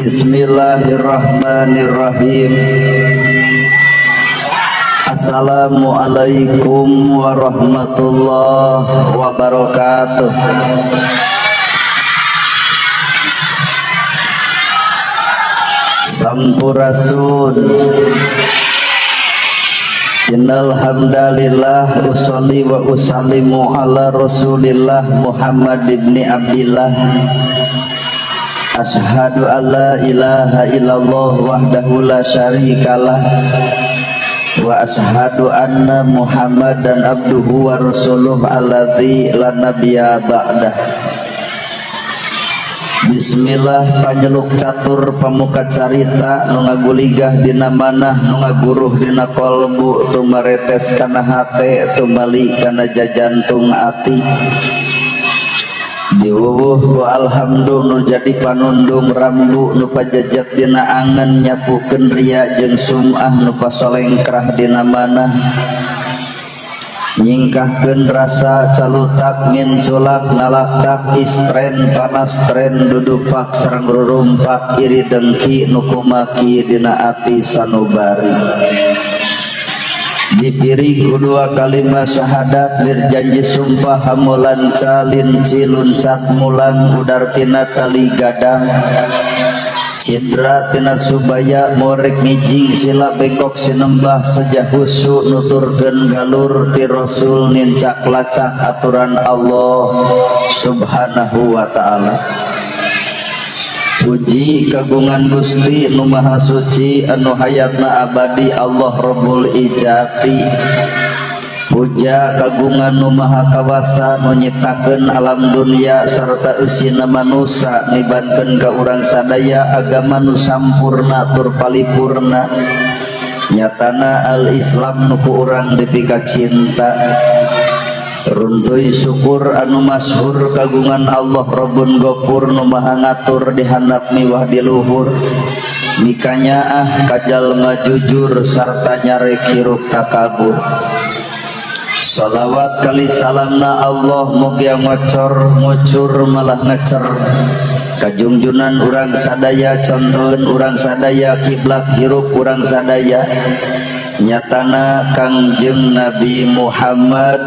Bismillahirrahmanirrahim. Assalamualaikum warahmatullahi wabarakatuh. Sampurasun. Innal hamdalillah usolli wa usallimu ala Rasulillah Muhammad ibn Abdillah. Asyhadu alla ilaha illallah wahdahu la syarikalah wa asyhadu anna Muhammadan abduhu wa rasuluh alladzi la nabiyya ba'dah. Bismillah panjeluk catur pamuka carita nu ngaguligah dina manah nu ngaguruh dina kolbu tumaretes kana hate tumali kana jajantung ati. Diwuwuh ku alhamdu nu jadi panundung rambu nu pajajat dina angen nyapukeun ria jeung sum'ah nu pasolengkrah dina manah nyingkahkeun rasa calutak minculak nalaktak istren panas tren dudupak sareng rurumpak iri dengki nu kumaki dina ati sanubari. Dipiri kedua kalimat syahadat nirjanji sumpah hamulan calinci luncat mulang udar tina tali gadang cidra tina subaya morek ngijing sila bengkok sinembah sejah husu nuturkeun galur ti rasul nincak lacak aturan Allah subhanahu wa ta'ala. Puji kagungan Gusti nu Maha Suci anu hayatna abadi Allah Rabbul Ijati. Puja kagungan nu Maha Kawasa nu nyiptakeun alam dunia sarta eusina manusa nibankeun ka urang sadaya agama nu sampurna tur palipurna nyatana al-Islam nu ku urang dipika cinta. Runtuy syukur anu masyhur kagungan Allah Rabbun Gofur nu maha ngatur di handap miwah di luhur mikanyaah kajalma jujur sarta nyarek hirup takabur. Salawat kali salamna Allah mugia ngocor ngucur malah ngecer kajungjunan urang sadaya contoheun urang sadaya kiblat hirup urang sadaya nyatana Kangjeng Nabi Muhammad.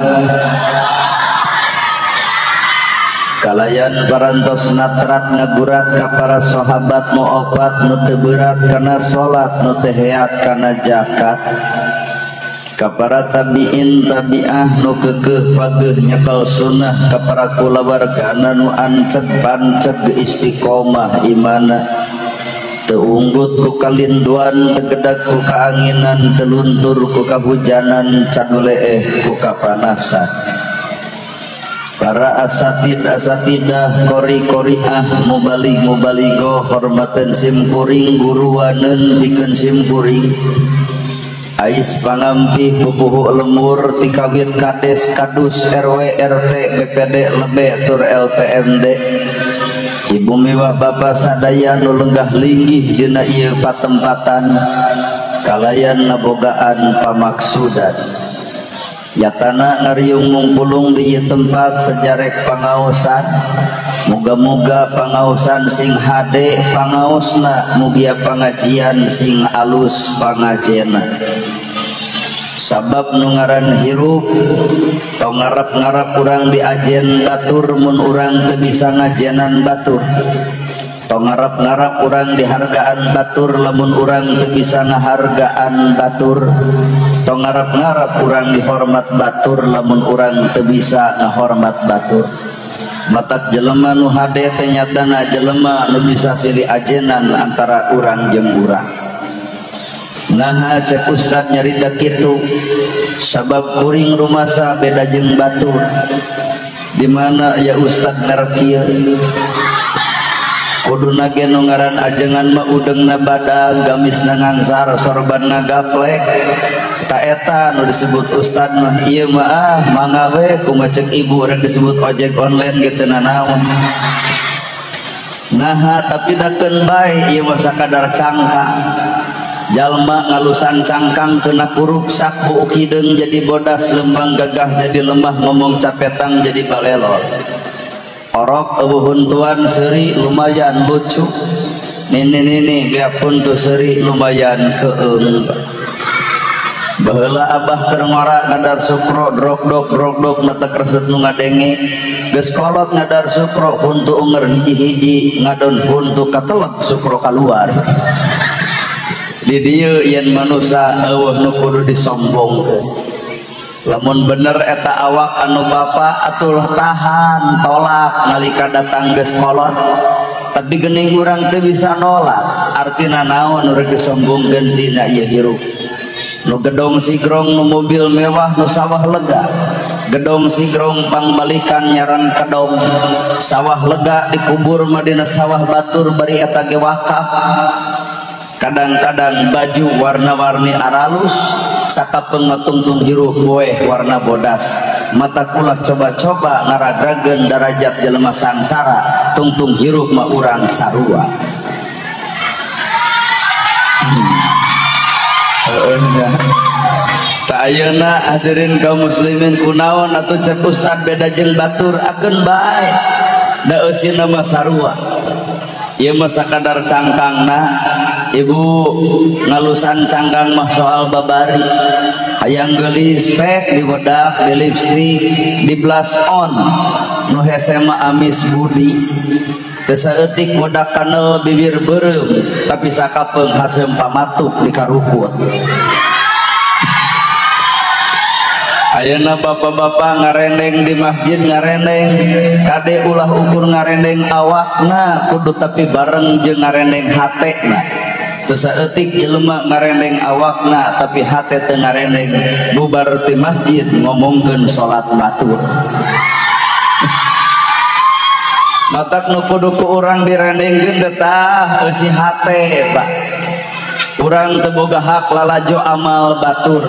Kalayan parantos natrat ngagurat ka para sahabat nu opat nu teu berat kana salat nu teu heat kana zakat ka para tabiin tabiah nu keukeuh pageuh nyekel sunnah ka para kulawargana nu anceg panceg istiqomah imana teu unggut ku kalinduan tegedag ku kaanginan teluntur ku kahujanan caduleeh ku kapanasan. Para asatid asatidah kori koriah mubalig mubaligo hormaten simkuring guruaneun pikeun simkuring ais pangampih pupuhu lemur tikawit kades kadus RW RT BPD lebe tur LPMD. Ibu miwah bapa sadaya nu lenggah linggih dina ieu patempatan kalayan ngabogaan pamaksudan nyatana ngariung mungpulung di ieu tempat sejarek pangaosan. Muga-muga pangaosan sing hade pangaosna mugia pangajian sing alus pangajena. Sabab nu ngaran hirup tong ngarap-ngarap urang diajen batur mun urang teu bisa ngajenan batur. Tong ngarap-ngarap urang dihargaan batur lamun urang teu bisa ngahargaan batur. Tong ngarap-ngarap urang dihormat batur lamun urang teu bisa ngahormat batur. Matak jelema nu hade teh nyatana jelema nu bisa silih ajenan antara urang jeung urang. Naha cek ustad nyarita kitu sabab kuring rumasa beda jeung batur. Di mana ya ustad merek ieu? Kuduna ge nu ngaran ajengan mah udeungna badag, gamisna ngangsar, sorban ngagaplek. Ta eta nu disebut ustad mah ieu mah ah mangga we kumaha cek ibu rek disebut ojek online ge teu nanaon. Naha tapi dakeun bae ieu mah sakadar cangkang. Jalma ngalusan cangkang kena kuruksak buuk hideung jadi bodas lembang gagah jadi lemah ngomong capetang jadi balelor. Orok eueuh huntuan seuri lumayan lucu. Nini-nini biarpun tuh seri lumayan keung. Baheula abah keur ngora ngadar sukro drok-dok drok-dok mata resep nu ngadenge. Geus kolot ngadar sukro huntu unger hiji-hiji ngadon huntu katelek sukro kaluar. Di dieu yen manusa eueuh nu kudu disombongkeun. Lamun bener eta awak anu bapa atuh tahan tolak nalika datang geus kolot. Tapi geuning urang teu bisa nolak. Artina naon nu rek disombongkeun tina ieu hirup. Nu gedong sigrong nu mobil mewah nu sawah lega. Gedong sigrong pangbalikan nyaran kedong. Sawah lega dikubur mah dina sawah batur bari eta ge wakaf. Kadang-kadang baju warna-warni aralus sakapeung matungtung hirup boeh warna bodas. Mata kulah coba-coba ngaragrageun darajat jelema sangsara tungtung hirup mah urang sarua. Tak ayeuna hadirin kaum muslimin kunaon atuh cek ustad beda jeung batur akeun bae da eusina mah sarua. Ieu mah sakadar cangkangna ibu ngalusan cangkang mah soal babari. Hayang geulis pek di bedak di lipstik di blush on nu hese mah amis budi. Teu saeutik bodak kanel bibir beureum tapi sakapeung haseum pamatuk di karukut. Ayeuna bapak-bapak ngarendeng di masjid ngarendeng kade ulah ukur ngarendeng awakna kudu tapi bareng jeung ngarendeng hatena. Teu saeutik jelema ngarendeng awakna tapi hate teu ngarendeng bubar ti masjid ngomongkeun salat batur. Matak nu kudu ku urang direndengkeun teh tah eusi hate Pak. Urang teu boga hak lalajo amal batur.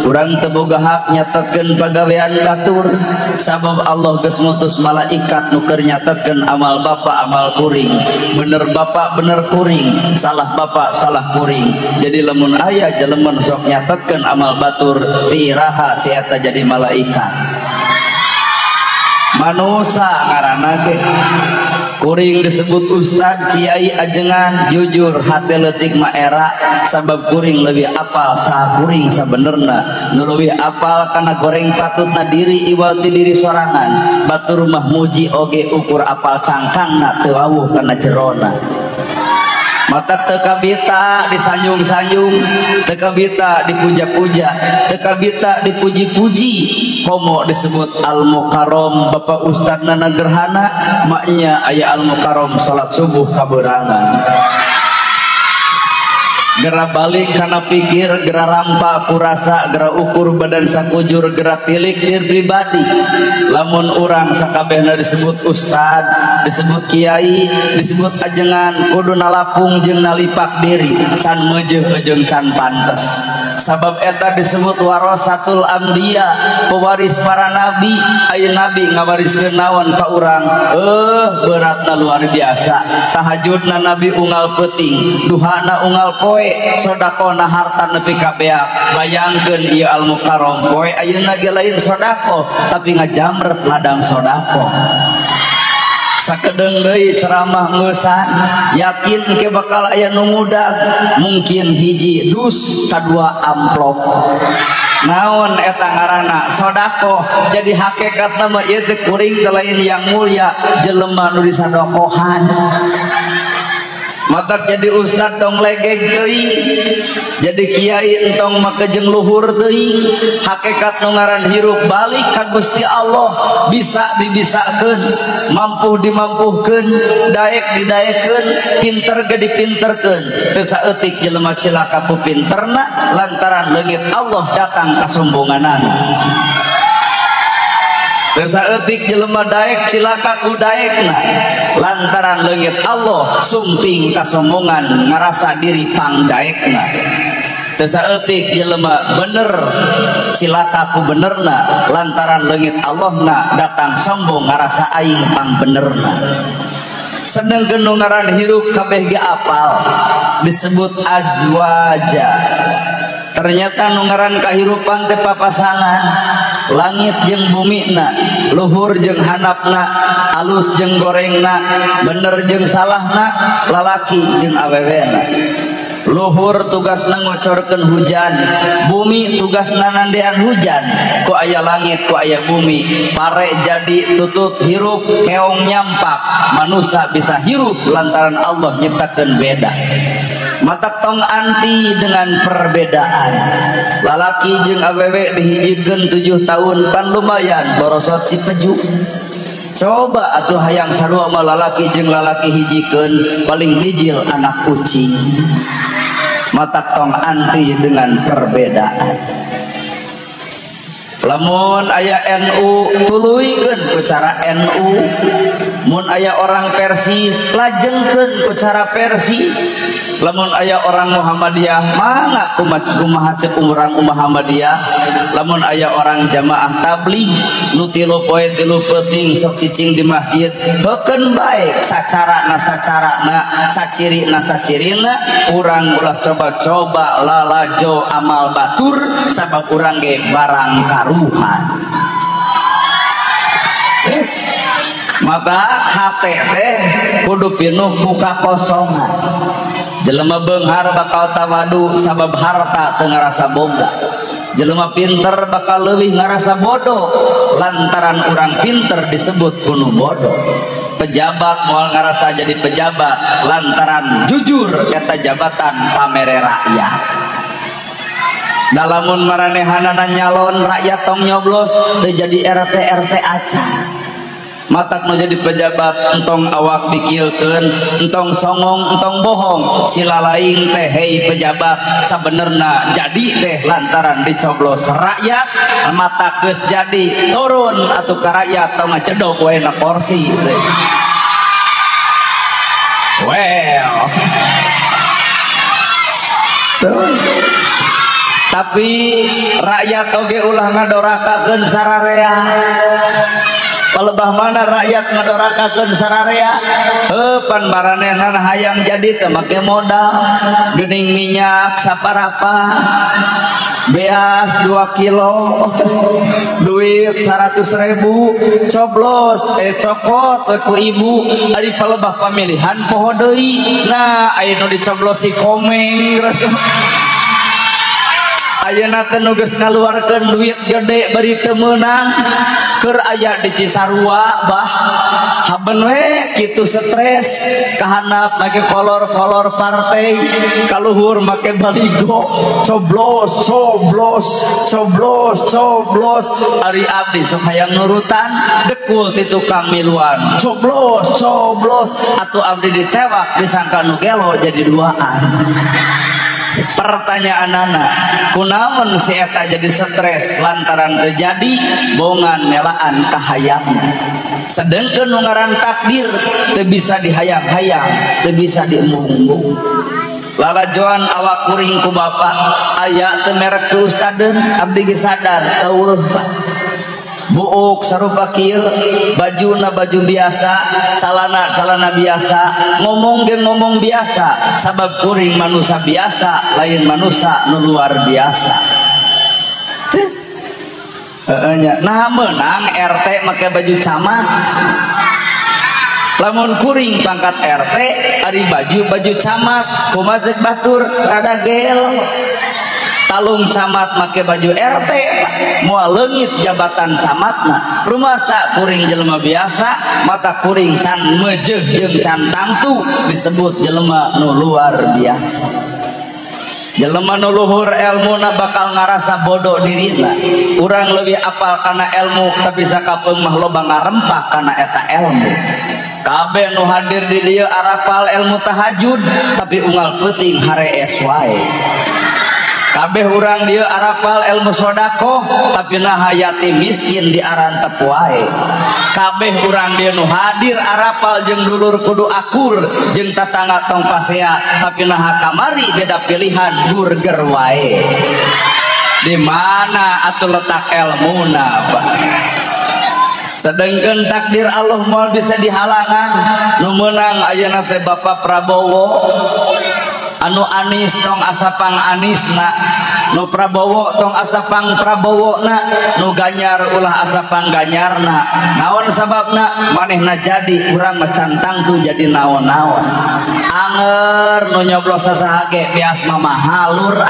Urang teu boga hak nyatetkeun pagawean batur. Sabab Allah geus ngutus malaikat nu keur nyatetkeun amal bapa amal kuring. Bener bapa bener kuring, salah bapa salah kuring. Jadi lamun aya jelema nu sok nyatetkeun amal batur ti iraha si eta jadi malaikat. Manusa ngaranna ge. Kuring disebut ustad kiai ajengan jujur hate leutik mah era sabab kuring leuwih apal saha kuring sabenerna nu leuwih apal kana goreng patutna diri iwal ti diri sorangan batur mah muji oge ukur apal cangkangna teu wawuh kana jerona. Mata teu kabita disanjung-sanjung, teu kabita dipuja-puja, teu kabita dipuji-puji. Komo disebut Al-Mukarram Bapak Ustadna Nagerhana, maknya aya Al-Mukarram salat subuh kaberangan. Gera balik kana pikir, gera rampa kurasa, gera ukur badan sakujur, gera tilik diri pribadi. Lamun urang sakabehna disebut ustad, disebut kiai, disebut ajengan, kudu nalapung jeung nalipak diri, can meujeuh jeung can pantes. Sabab eta disebut warasatul anbiya, pewaris para nabi. Aya nabi ngawariskeun naon ka urang? Beratna luar biasa. Tahajudna nabi unggal peuting, duhana unggal poe, sodakohna harta nepi ka beak. Bayangkeun ieu Al-Mukarram poe ayeuna ge lain sodakoh tapi ngajamret ladang sodakoh. Sakedeung deui ceramah ngeusan yakin ke bakal aya nu ngudag, mungkin hiji dus kadua amplop. Naon eta ngaranna sodakoh. Jadi hakikatna mah ieu teh kuring teh lain yang mulia, jelema nu disadokohan. Matak jadi ustad tong legeg teuing, jadi kiai entong make jeung luhur teuing. Hakikat nu ngaran hirup balik ka Gusti Allah, bisa dibisakeun, mampu dimampuhkeun, daek didaekeun, pinter ge dipinterkeun. Teu saeutik jelema cilaka ku pinterna lantaran leungit Allah datang kasombonganana. Teu saeutik jelema daek cilaka ku daekna lantaran leungit Allah sumping kasombongan ngarasa diri pangdaekna. Teu saeutik jelema bener cilaka ku benerna lantaran leungit Allahna datang sombong ngarasa aing pangbenerna. Sedengkeun nu ngaran hirup kabeh ge apal disebut azwaja. Ternyata nu ngaran kahirupan teh papasangan. Langit jeung bumina, luhur jeung handapna, alus jeung gorengna, bener jeung salahna, lalaki jeung awewena. Luhur tugasna ngocorkeun hujan, bumi tugasna nandean hujan. Ku aya langit, ku aya bumi, pare jadi tutut hirup, keong nyampak, manusia bisa hirup lantaran Allah nyiptakeun beda. Matak tong anti dengan perbedaan. Lalaki jeung awewe dihijikeun 7 tahun pan lumayan borosot si peju. Coba atuh hayang sarua mah lalaki jeung lalaki hijikeun paling bijil anak kucing. Matak tong anti dengan perbedaan. Lamun aya NU tuluykeun ku cara NU, mun aya orang Persis lajengkeun ku cara Persis, lamun aya orang Muhammadiyah mangga kumaha ceuk urang Muhammadiyah, lamun aya orang jamaah tabligh nu 3 poe 3 peuting sok cicing di masjid beukeun bae sacarana sacarana sacirina sacirina, urang ulah coba-coba lalajo amal batur sabab urang ge barang karuhan. Maka hate teh kudu pinuh ku kakosongan. Jelema beunghar bakal tawadu sabab harta teu ngarasa boga. Jelema pinter bakal leuwih ngarasa bodoh lantaran urang pinter disebut kuno bodoh. Pejabat moal ngarasa jadi pejabat lantaran jujur eta jabatan pamere rakyat. Dalamun maranehanana nyalon rakyat tong nyoblos teu jadi RT RT acan. Matak nu jadi pejabat entong awak dikilkeun, entong songong, entong bohong, sila lain teh hei pejabat sabenerna jadi teh lantaran dicoblos rakyat, matak geus jadi turun atuh ka rakyat tong ngacedok we na kursi teh. Well. Tuh. Tapi rakyat oge ulah ngadorakakeun sararea. Palebah mana rakyat ngadorakakeun sararea? Heuh pan maranehanna hayang jadi teu make modal, geuning minyak saparapa, beas 2 kilo, duit 100.000, coblos cokot ku ibu, ari palebah pamilihan poho deui. Nah, aya nu dicoblos si Komeng. Ayeuna teh nu geus ngaluarkeun duit gede bari teu meunang, keur aya di Cisarua bah haben we kitu stres, kahanap make kolor-kolor partai, kaluhur make baligo, coblos coblos coblos coblos, ari abdi sok hayang nurutan dekul ti tukang miluan, coblos coblos, atuh abdi ditewak disangka nu gelo jadi duaan. Pertanyaan anak, kunaon si eta jadi stres lantaran terjadi bongan melaan kahayang. Sedengkeun nu ngaran takdir teu bisa dihayang-hayang, teu bisa diembung-embung. Lalajoan awak kuring ku bapak aya teu merek ke ustadeun, abdi ge sadar eueuh Pak. Buuk sarupa kieu, bajuna baju biasa, calana calana biasa, ngomong ge ngomong biasa, sabab kuring manusia biasa, lain manusia nu luar biasa. Heeh nya, nah meunang RT make baju camat. Lamun kuring pangkat RT ari baju camat, kumaha ceuk batur rada gelo. Talung camat make baju RT moal leungit jabatan camatna. Rumasa kuring jelema biasa, mata kuring can meujeuh jeung can tangtu disebut jelema nu luar biasa. Jelema nu luhur elmuna bakal ngarasa bodoh dirina. Urang leuwih apal kana ilmu tapi sakapeung mah loba ngarempak kana eta ilmu. Kabeh nu hadir di dieu arapal ilmu tahajud tapi unggal peuting harees wae. Kabeh urang dieu arapal ilmu sodakoh tapi naha yatim miskin diarantep wae. Kabeh urang dieu nu hadir arapal jeung dulur kudu akur jeung tatangga tong pasea tapi naha kamari beda pilihan burger wae. Di mana atuh letak elmuna Pak? Sedangkan takdir Allah moal bisa dihalangan. Nu meunang ayeuna teh Bapak Prabowo, anu Anis tong asapang Anisna, Nu Prabowo tong asapang Prabowona, nu Ganjar ulah asapang Ganjarna. Naon sababna? Manehna jadi urang mah cantang tuh jadi naon-naon. Anger nu nyoblos sasaha ge beas mah mahalur.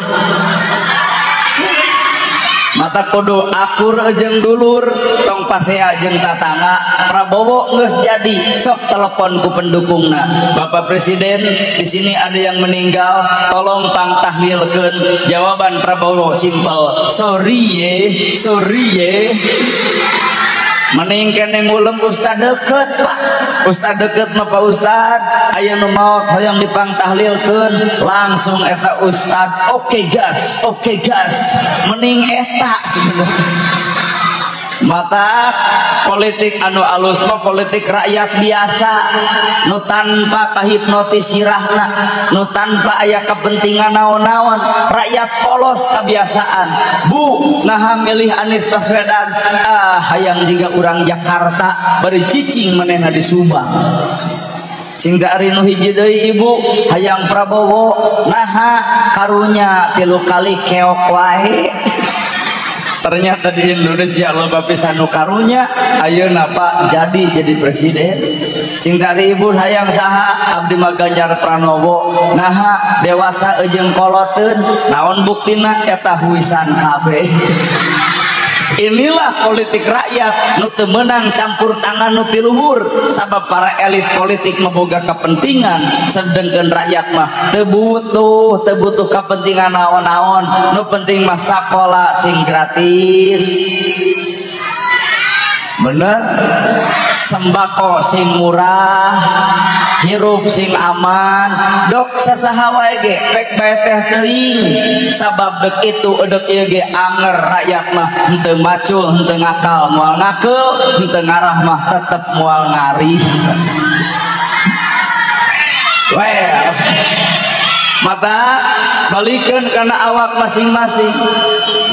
Mata kudu akur jeung dulur, tong pasea jeung tatangga. Prabowo geus jadi, sok telepon ku pendukungna. Bapak Presiden, di sini ada yang meninggal, tolong pang tahlilkeun. Jawaban Prabowo simpel, sorry ye, sorry ye. Mending kene ngulem ustad deket Pak. Ustad deket mah Pak Ustad, aya nu maot hoyong dipang tahlilkeun, langsung eta ustad, oke gas, oke gas. Mending eta sebenarnya. Mata politik anu alus mah politik rakyat biasa, nu tanpa kahipnotis sirahna, nu tanpa aya kepentingan naon-naon, rakyat polos kebiasaan. Bu, naha milih Anies Baswedan, ah hayang jiga urang Jakarta bari cicing manehna di Subang. Sing ari nu hiji deui ibu hayang Prabowo, naha karunya 3 kali keok wae. Ternyata di Indonesia loba pisan nu karunya, ayeuna Pak jadi presiden. Cing ari ibu hayang saha? Abdi mah Ganjar Pranowo. Naha dewasa jeung koloteun, naon buktina eta huisan kabeh. Inilah politik rakyat nu teu meunang campur tangan nu ti luhur, sabab para elit politik mah boga kepentingan, sedengkeun rakyat mah teu butuh kepentingan naon-naon, nu penting mah sakola sing gratis. Bener? Sembako sing murah, hirup sing aman, dok sasaha wae ge pek bae teh teuing, sabab dek itu edek ieu ge anger rakyat mah henteu macul, henteu ngakal moal ngakeul, henteu ngarah mah tetep moal ngarih. Well, mata balikeun kana awak masing-masing.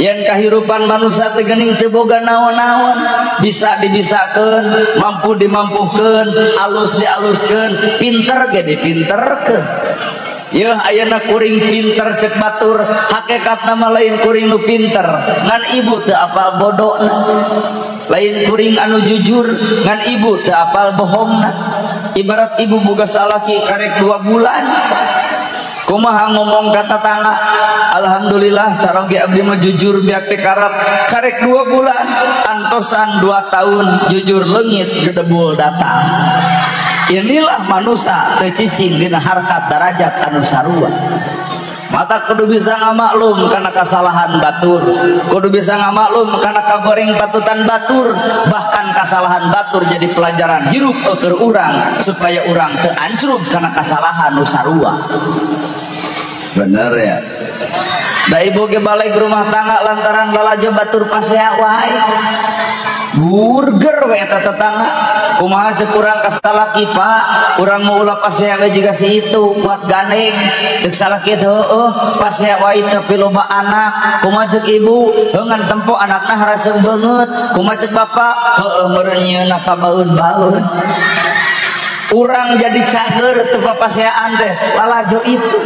Yen kahirupan manusia teh geuning teu boga naon-naon, bisa dibisakeun, mampu dimampukeun, alus dialuskeun, pinter ge dipinterkeun. Yeuh ayeuna kuring pinter cek batur, hakikatna mah lain kuring nu pinter, ngan ibu teu apal bodona. Lain kuring anu jujur, ngan ibu teu apal bohongna. Ibarat ibu boga salaki karek 2 bulan. Kumaha ngomong ka tatangga, alhamdulillah caroge abdi mah jujur biak teh karep karek 2 bulan, antosan 2 tahun jujur leungit gedebul datang. Inilah manusia teu cicing dina harkat darajat anu sarua. Mata kudu bisa ngamaklum karena kesalahan batur, kudu bisa ngamaklum karena kagoreng patutan batur, bahkan kesalahan batur jadi pelajaran hirup keur urang supaya urang teu ancrub karena kesalahan nu sarua. Bener ya? Da ibu ge balik rumah tangga lantaran lalajo batur pasea wae. Burger we eta tetangga. Kumaha cek urang ka salaki Pak, urang mau ulah pasea we jiga si itu kuat gandeng. Cek salaki teh heueuh pasea wae tapi loba anak. Kumaha cek ibu, heuh ngan tempo anakna haraseung beungeut. Kumaha cek bapak, heueuh meureun nyieunna kabaeun-baeun. Urang jadi cager teu papaseaan teh lalajo itu.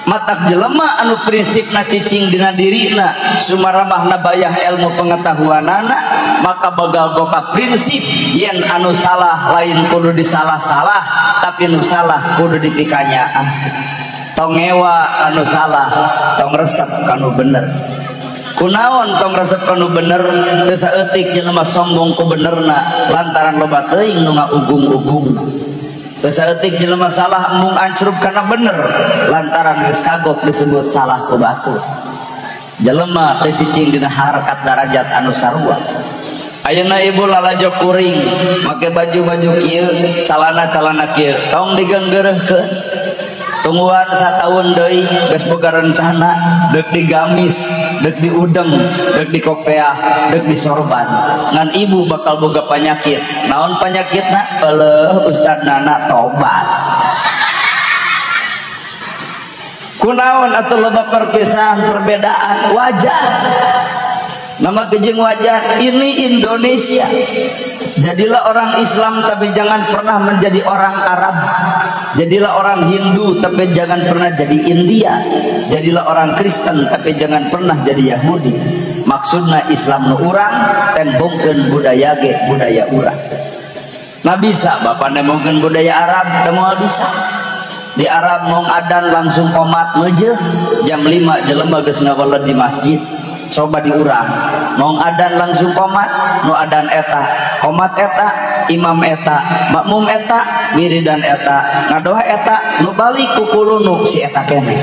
Matak jelema anu prinsipna cicing dina dirina sumaramahna bayah ilmu pengetahuanana, maka bagal boka prinsip yen anu salah lain kudu disalah-salah, tapi nu salah kudu dipikanyaah. Tong ngewa anu salah, tong resep kanu bener. Kunaon tong resep kanu bener? Teu saeutik jelema sombong ku benerna lantaran loba teuing nu ngaugung-ugungna. Teu saeutik jelema salah embung ancrub kana bener lantaran geus kagok disebut salah ku batur. Jelema teu cicing dina harkat darajat anu sarua. Ayeuna ibu lalajo kuring make baju-baju kieu, calana-calana kieu, tong digeunggeureuhkeun. Tungguan satahun deui geus boga rencana deuk digamis, deuk diudeng, deuk dikopeah, deuk disorban. Ngan ibu bakal boga penyakit. Naon penyakitna? Euleuh Ustad Nana tobat. Kunaon atuh loba perpisahan perbedaan wajar. Nama kejeng wajar, ini Indonesia. Jadilah orang Islam tapi jangan pernah menjadi orang Arab. Jadilah orang Hindu tapi jangan pernah jadi India. Jadilah orang Kristen tapi jangan pernah jadi Yahudi. Maksudna Islam nu urang tembongkeun budaya ge budaya urang. Nah bisa bapak nembongkeun budaya Arab, da moal bisa. Di Arab mong adan langsung komat meujeuh, jam 5 jelema geus ngaweled di masjid. Coba di urang mong adan langsung komat, nu adan eta, komat eta, imam eta, makmum eta, wiridan eta, ngadoa eta, nu balik ku kulunu si eta keneh.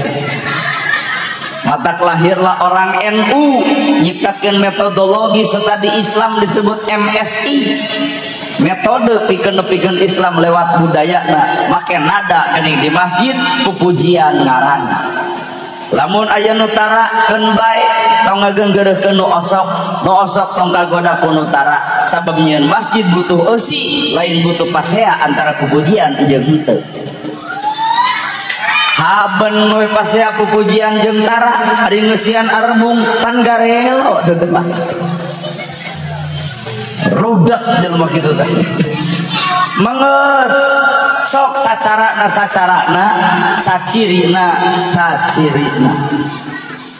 Matak lahirlah orang NU nyiptakeun metodologi setadi Islam disebut MSI. Metode pikeun-pikeun Islam lewat budayana, make nada geuning di masjid pupujian ngaranna. Lamun aya nu tara keun bae tong ngageunggeureuhkeun nu osok, nu osok tong kagoda ku nu tara. Sabab nyieun masjid butuh eusi, lain butuh pasea antara pupujian jeung henteu. Haben we pasea pupujian jeung tara, ari ngeusian armung pan garelo teu teh. Rudak jelema kitu teh. Mangeus sok sacarana sacarana sacirina sacirina.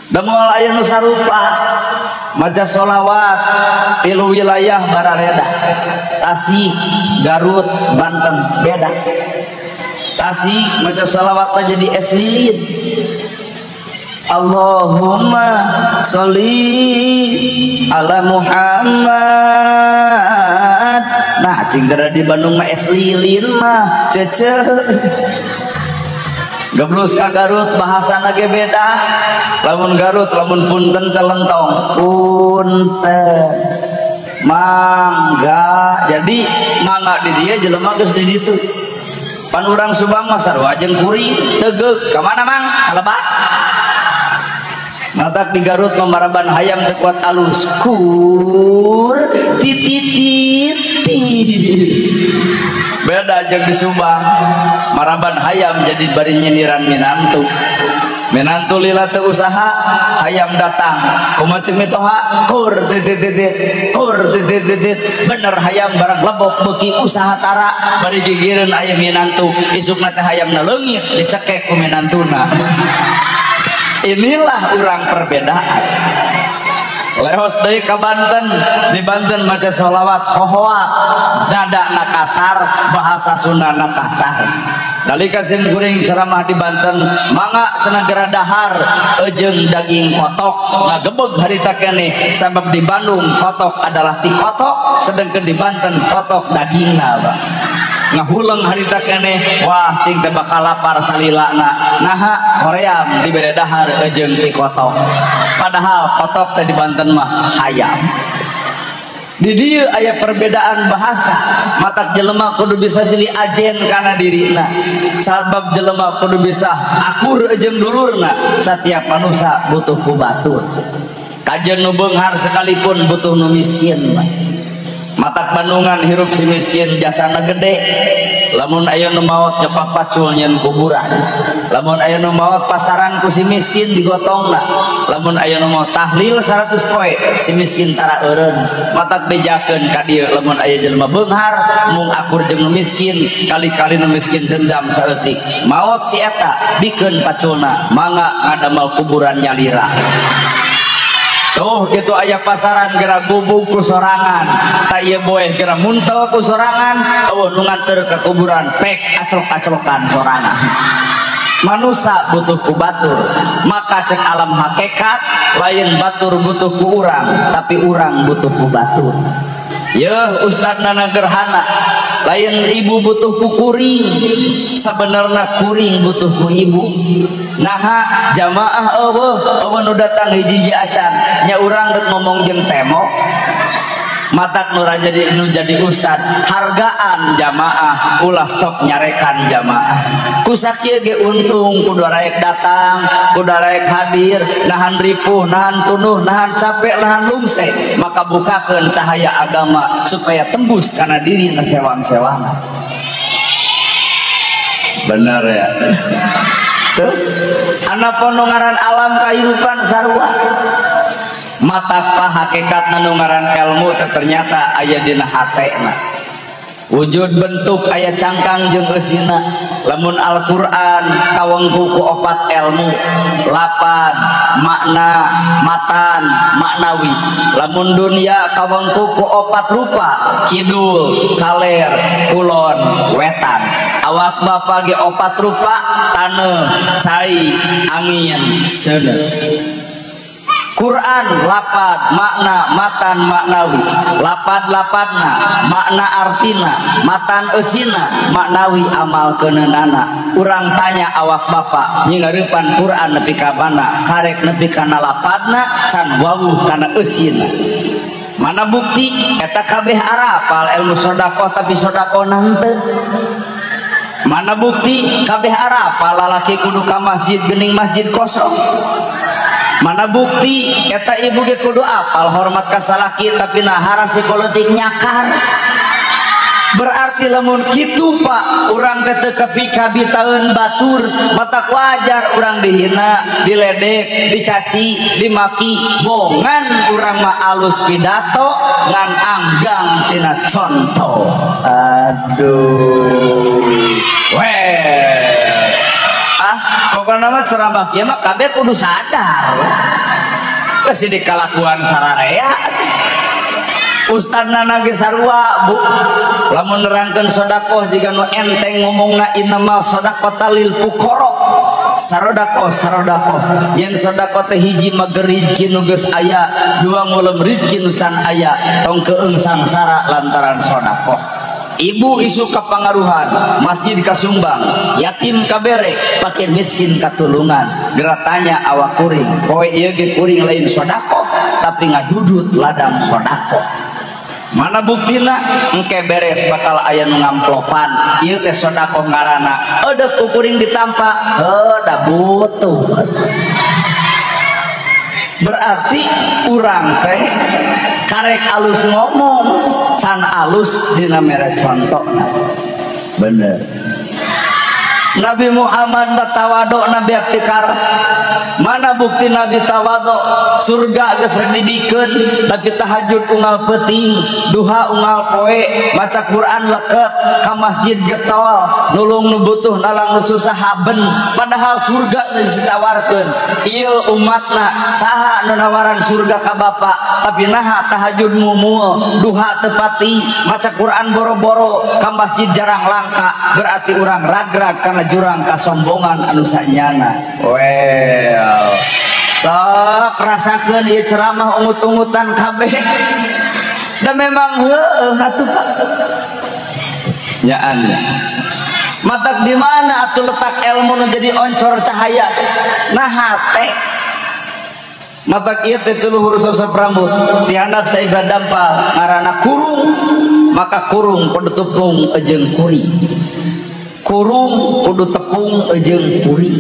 Da moal aya nu sarupa maca sholawat tilu wilayah barareda. Tasik, Garut, Banten beda. Tasik maca sholawat teh jadi es lilin. Allahumma sholli ala Muhammad. Nah cing gara di Bandung mah es lilin mah cece. Geblus ka Garut bahasana ge beda. Lamun Garut lamun punten teh lentong punten mangga. Jadi mangga di dieu jelema geus di ditu. Pan urang Subang mah sarua jeung kuring tegeuk ka mana mang kalebat. Matak di Garut memaraban hayam teu kuat alus kur titititi. Beda jeung di Subang maraban hayam jadi bari nyiniran minantu. Minantu lila teu usaha hayam datang kumaha ceuk mitoha kur titititi kur titititi. Bener hayam barang lebok beuki usaha tara bari gigireun aya minantu isukna teh hayamna leungit dicekek ku minantuna. Inilah orang perbedaan. Lehos deui ka Banten, di Banten maca sholawat hohoa, nada na kasar, bahasa Sunda na kasar. Nalika sim kuring ceramah di Banten, mangga cenah geura dahar eujeung daging kotok ngagebeg harita keneh sabab di Bandung kotok adalah ti kotok, sedangkan di Banten kotok dagingna, Pak. Ngahuleng harita keneh wah cing teh bakal lapar salilana naha hoream dibere dahar eujeung ti kotok, padahal kotok teh di Banten mah hayam. Di dieu aya perbedaan bahasa. Matak jelema kudu bisa silih ajen kana dirina, sabab jelema kudu bisa akur jeung dulurna. Satiap manusia butuh ku batur, kajen nu beunghar sekalipun butuh nu miskin. Matak Bandungan hirup si miskin jasana gede. Lamun aya nu maot nyokot pacul nyeun kuburan. Lamun aya nu maot pasaran ku si miskin digotongna. Lamun aya nu maot tahlil 100 poe si miskin tara eureun. Matak bejakeun ka dieu lamun aya jelema beunghar mung akur jeung nu miskin, kali-kali nu miskin dendam saeutik. Maot si eta bikeun paculna mangga ngadamel kuburan nyalira. Tuh gitu aya pasaran geura gubug ku sorangan, tak ieu boeh geura muntel ku sorangan, eueuh nu nganter ka kuburan pek aclok-aclokan sorangan. Manusa butuh ku batur, maka cek alam hakikat lain batur butuh ku urang, tapi urang butuh ku batur. Yeuh Ustad Nana Gerhana, lain ibu butuh ku kuring, sabenerna kuring butuh ku ibu. Naha jamaah eueuh eueuh nu datang hiji-hiji acan, nya urang deuk ngomong jeung tembok. Matak nu jadi nu jadi ustad, hargaan jamaah ulah sok nyarekan jamaah. Ku sakieu ge untung kudu raek datang, kudu raek hadir, nahan ripuh, nahan tunuh, nahan capek, nahan lungse, maka bukakeun cahaya agama supaya tembus kana diri na sewang-sewangan. Benar ya. Tuh, anak ngaran alam kahirupan sarua. Mata pa hakikat nu ngaran ilmu ternyata aya dina hatena. Wujud bentuk aya cangkang jeung eusina. Lamun Al-Qur'an kawengku ku opat ilmu, lapad, makna, matan, maknawi. Lamun dunia kawengku ku opat rupa, kidul, kaler, kulon, wetan. Awak bapak ge opat rupa, taneuh, cai, angin, seuneu. Quran lapad makna matan maknawi, lapad lapadna makna artina, matan eusina maknawi amal keunana. Urang tanya awak bapak nyingareupan Quran nepi ka mana, karek nepi kana lapadna can wawuh kana eusina. Mana bukti eta kabeh arapal ilmu sedekah tapi sedekah henteu. Mana bukti kabeh arapal lalaki kudu ka masjid geuning masjid kosong. Mana bukti eta ibu ge kudu apal hormat ka salaki tapi nahara psikolotik nyakar. Berarti lamun kitu Pak, urang teh teu kapikabitaeun batur, matak wajar urang dihina, diledek, dicaci, dimaki, bongan urang mah alus pidato ngan anggang tina contoh. Aduh. Weh. Ah, pokokna mah ceramah kieu mah kabeh kudu sadar. Geus dikalakuan sararea. Ustadna ge sarua, Bu. Lamun nerangkeun sedekah jiga nu enteng ngomongna innamal shadaqata lil fuqara. Sarodakoh sarodakoh. Yen sedekah teh hiji mah rezeki nu geus aya, dua ngulem rezeki nu can aya, tong keung sangsara lantaran sedekah. Ibu isu kapangaruhan, masjid kasumbang, yatim kabere, fakir miskin katulungan. Geura tanya awak kuring, poe ieu ge kuring lain sedekah, tapi ngadudut ladang sedekah. Mana buktina? Engke beres bakal aya nu ngamplopan. Ieu teh sedekah ngaranna. Eueuh ku kuring ditampa, heuh da butuh. Berarti urang teh karek alus ngomong, can alus dina mere contona. Bener. Nabi Muhammad tawaduk, Nabi iftikar. Mana bukti Nabi tawaduk? Surga geus rek dibikeun, tapi tahajud unggal peuting, duha unggal poe, maca Quran leket, ka masjid getol, nulung nu butuh nalang nu susah haben, padahal surga geus ditawarkeun. Ieu umatna saha nu nawaran surga ka bapa, tapi naha tahajud mumul, duha teu pati, maca Quran boro-boro, ka masjid jarang langka, berarti urang ragrag kana jurang kasombongan anu sanyana. Well, sok rasakeun ieu ceramah ungut-ungutan kabeh. Da memang heueuh atuh Pak. Nyaan. Matak di mana atuh letak ilmu nu jadi oncor cahaya? Nah hate. Matak ieu teh luhur sosok rambut, dihandap saibra dampal ngaranna kurung, maka kurung kudu tepung jeung kuring. Kurung kudu tepung jeung kuring.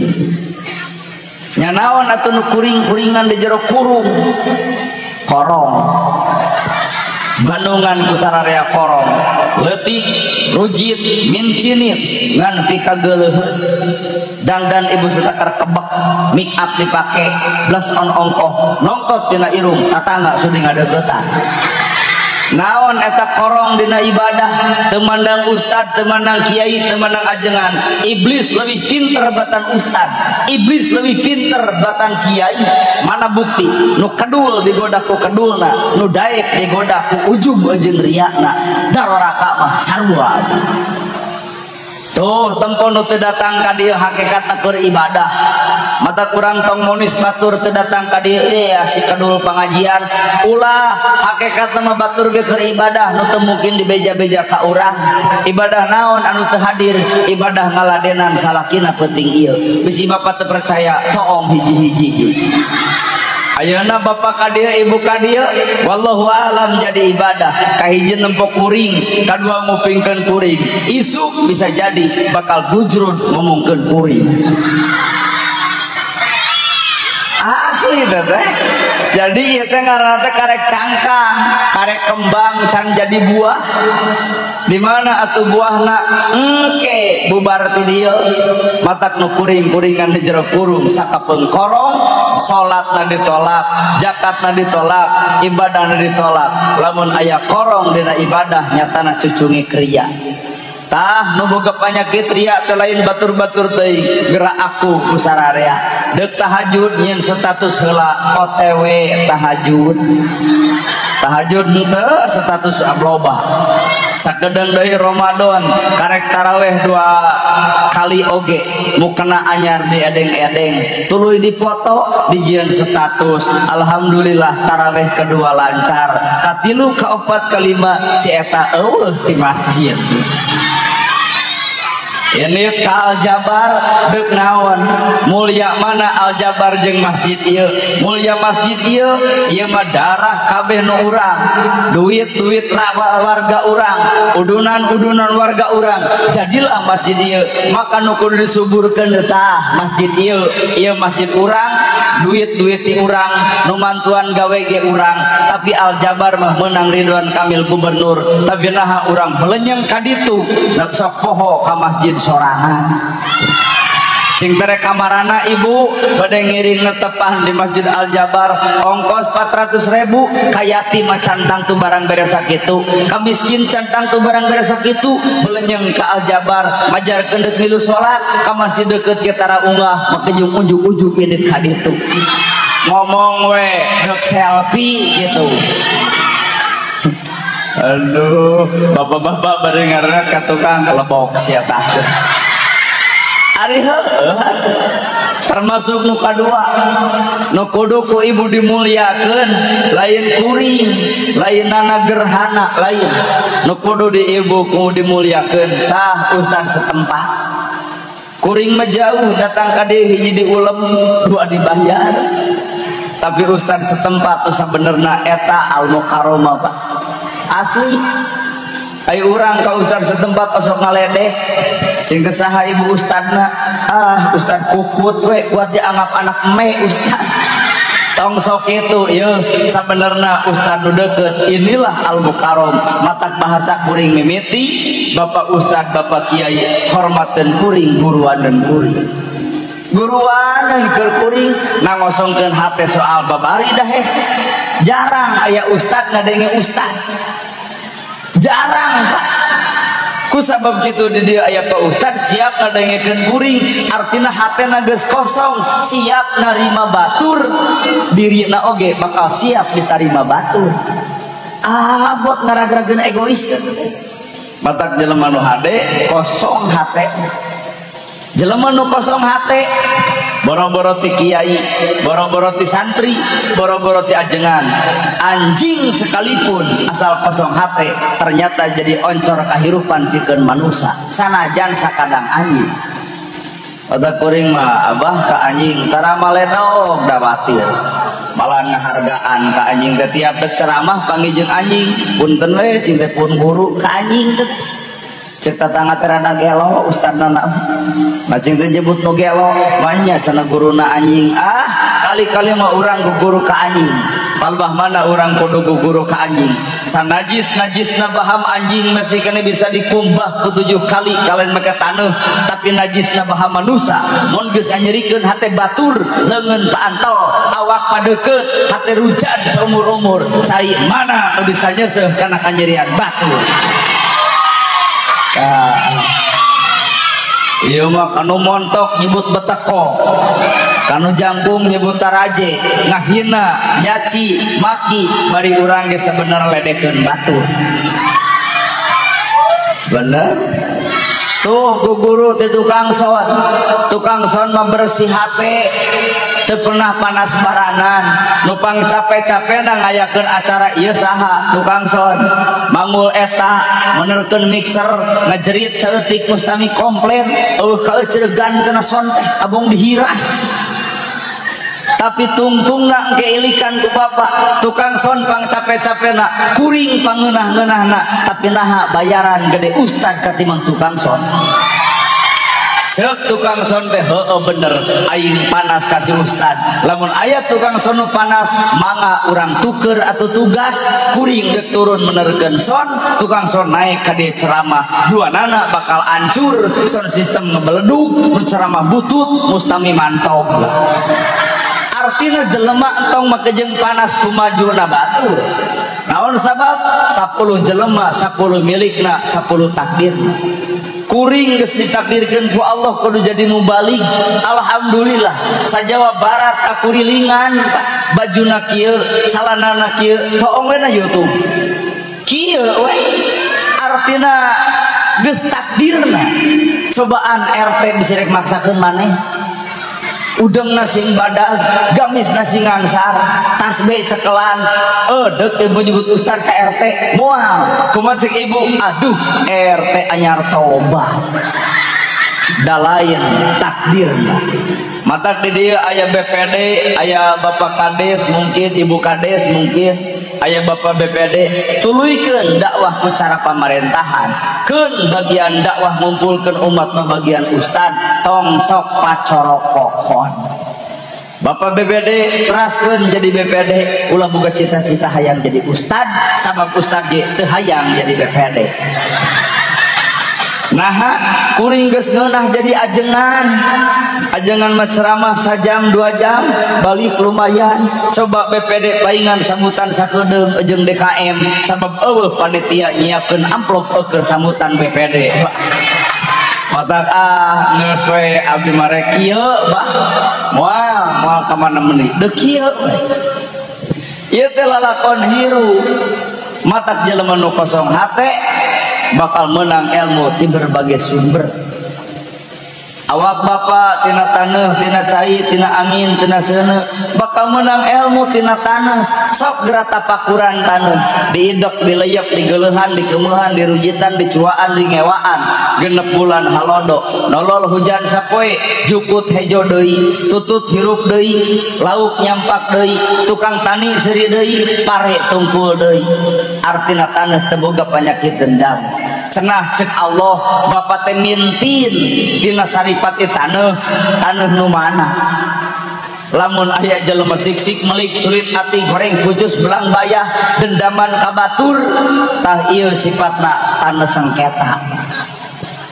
Nya naon atuh nu kuring-kuringan di jero kurung? Korong. Bandungan ku sararea korong. Leutik, rujit, mincinit, ngan pikageuleuheun. Dangdan ibu satakar kebek, make up dipake, blush on ongkoh, nongtot tina irung, tatangga sudi ngadeuketan. Naon eta korong dina ibadah, temandang ustad, temandang kiai, temandang ajengan. Iblis lebih pinter batan ustad, iblis lebih pinter batan kiai. Mana bukti? Nu kedul digoda ku kedulna, nu daek digoda ku ujub jeung riakna. Daroraka mah sarua. Tuh tempo nu teu datang ka dieu hakikatna keur ibadah. Mata kurang tong monis batur teu datang ka dieu ya si kedul pangajian. Ulah hakikatna mah batur ge keur ibadah nu teu mungkin dibeja-beja ka urang. Ibadah naon anu teu hadir, ibadah ngaladenan salakina penting ieu. Bisi bapak teu percaya toong hiji-hiji. Ayeuna bapak ka dieu ibu ka dieu wallahu alam jadi ibadah. Kahiji nempo kuring, kadua ngupingkeun kuring. Isuk bisa jadi bakal bujrun ngomongkeun kuring. Asli Asli teh. Jadi ieu teh ngaranna teh karek cangkang, karek kembang can jadi buah. Di mana atuh buahna? Engke bubar ti dieu. Matak nu kuring-kuringan di jero kurung sakapeung korong, salatna ditolak, zakatna ditolak, ibadahna ditolak. Lamun aya korong dina ibadah nyatana cucungi kriya. Tah nu boga panyakit ria teh lain batur-batur teuing gerak aku ku sararea. Deuk tahajud nyeun status heula OTW tahajud. Tahajud henteu status loba. Sakedeung deui Ramadan karek taraweh 2 kali oge mukena anyar di edeng-edeng tuluy dipoto dijieun status alhamdulillah taraweh kedua lancar katilu kaopat kalima si eta eueuh di masjid. Ini ka Aljabar deuk naon? Mulia mana Aljabar jeung masjid ieu? Mulia masjid ieu, ieu mah darah kabeh nu urang, duit-duit warga urang, udunan-udunan warga urang. Jadilah masjid ieu, maka nu kudu disuburkeun tah masjid ieu, ieu masjid urang, duit-duit ti urang, nu mantuan gawe ge urang. Tapi Aljabar mah meunang Ridwan Kamil gubernur, tapi naha urang belenyeng ka ditu, sok poho ka masjid sorangan. Cing tere kamarana ibu bade ngiring netepan di Masjid Aljabar ongkos 400.000 kayati mah cantang tu barang beres sakitu kamiskin cantang tu barang beres sakitu belenyeng ka Aljabar majar kendeut milu salat ka masjid deukeut ge tara unggah makejung unjuk-unjuk indit ka ditu ngomong we deuk selfie gitu. Aduh, bapak-bapak bade ngaret ka tukang lebok sia tah. Ari heueuh termasuk nu kadua nu kudu ku ibu dimuliakeun lain kuring, lain nana gerhana lain. Nu kudu di ibu ku dimuliakeun tah ustaz setempat. Kuring mah jauh datang ka dieu hiji diulem, dua dibayar. Tapi ustaz setempat tuh sabenerna eta al mukaromah Pak. Asli ayo urang ka ustaz setempat osok ngaledeh cing teh saha ibu ustadna ah ustad kukut we kuat dianggap anak me ustad tong sok itu ieu sabenerna ustad nu deukeut inilah al mukarrom matak bahasa kuring mimiti bapak ustad bapak kiai hormateun kuring guruan dan kuring guruan dan keur kuring nangosongkeun hate soal babari dah hese jarang aya ustad ngadenge ustad jarang Pak ku sabab kitu di dieu aya Pak Ustad siap ngadengekeun kuring artina hatena geus kosong siap narima batur dirina oge bakal siap ditarima batur ah buat ngaragrageun egois batak jelema nu hade kosong hate jelema nu kosong hate boro-boro ti kiai boro-boro ti santri boro-boro ti ajengan anjing sekalipun asal kosong hate ternyata jadi oncor kahirupan pikeun manusia sanajan sakadang anjing pada kuring mah abah ka anjing tara maledog dawatir malah ngahargaan ka anjing teh tiap dek ceramah panggih jeung anjing punten we cing teh pun guru ka anjing teh cek tatangga teh rada gelo ustadna na cing teh nyebut nu gelo banyak cenah guruna anjing ah kali-kali mah urang guru ka anjing palbah mana urang kudu guru ka anjing sanajis najisna baham anjing masih kena bisa dikumbah ku 7 kali kalian make taneuh tapi najisna baham manusa mun geus nganyerikeun hate batur leungeun paantel awak padeukeut hate rujan saumur-umur cai mana nu bisa nyeuseuh kana kanyerian batur. Ieu mah kanu montok nyebut beteko, kanu jangkung nyebut taraje, ngahina, nyaci, maki, bari urang ge sabenerna ledekeun batur. Bener? Tuh ku guru teh tukang son mah bersih hate, teu pernah panas baranan, nu pang capek-capekna ngayakeun acara ieu saha tukang son, mangul eta, menerkeun mixer, ngajerit saeutik mustami komplain, eueuh kaeuceuregan cenah son teh abong dihiras. Tapi tungtungna engke ilikan ku bapak, tukang son pang capek-capekna, kuring pangeunah-ngeunahna, tapi naha bayaran gede ustad katimbang tukang son. Cek tukang son teh heueuh bener aing panas kasih ustad. Lamun aya tukang son nu panas mangga urang tuker atau tugas kuring geuk turun menerkeun son, tukang son naik ka dieu ceramah. Duanana bakal hancur, son sistem ngebeledug, mun ceramah butut mustami mantog. Artina jelema entong make jeung panas kumajuna batur. Naon sabab 10 jelema 10 milikna 10 takdir. Kuring geus ditakdirkeun ku Allah kudu jadi mubalig. Alhamdulillah sajawa barat kakurilingan bajuna kieu salanana kieu toong we na YouTube. Kieu we artina geus takdirna. Cobaan RT bisa rek maksakeun maneh. Udeng nasi badag, gamis nasi ngangsar, tasbih cekelan, dek ibu nyebut ustad ke RT, moal, kumaha cek ibu, aduh RT anyar tobat, dalain takdirna. Matak di dieu aya BPD, aya Bapak Kades mungkin, Ibu Kades mungkin, aya Bapak BPD, tuluykeun dakwah ku cara pamerintahan, keun bagian dakwah ngumpulkeun umat mah bagian ustad, tong sok pacorokokon. Bapak BPD teraskeun jadi BPD, ulah boga cita-cita hayang jadi ustad, sabab ustad ge teu hayang jadi BPD. Nah, kuring geus ngeunah jadi ajengan. Ajengan mah ceramah sajam 2 jam, balik lumayan. Coba BPD paingan sambutan sakedeung jeung DKM sabab eueuh panitia nyiapkeun amplop keur sambutan BPD. Matak ah geus we abdi mah rek kieu bah. Moal moal ka mana meuni. Deuk kieu we. Ieu teh lalakon hirup. Matak jelema nu kosong hate bakal menang ilmu di berbagai sumber. Awak bapak tina taneuh, tina cai, tina angin, tina seuneu, bakal menang ilmu tina taneuh. Sok geura tapakuran taneuh, diidek, dileyep, digeuleuhan, dikemeuhan, dirujitan, dicuaan, dingewaan. Genep bulan halodo, nolol hujan sapoe, jukut hejo deui, tutut hirup deui, lauk nyampak deui, tukang tani seuri deui, pare tungkul deui. Artina taneuh teu boga panyakit dendam. Cenah cek Allah bapak teh mintin tina saripati taneuh, taneuh nu mana. Lamun aya jelema siksik melik sulit ati goreng kujus belang bayah dendaman ka batur, tah ieu sifatna taneuh sengketa.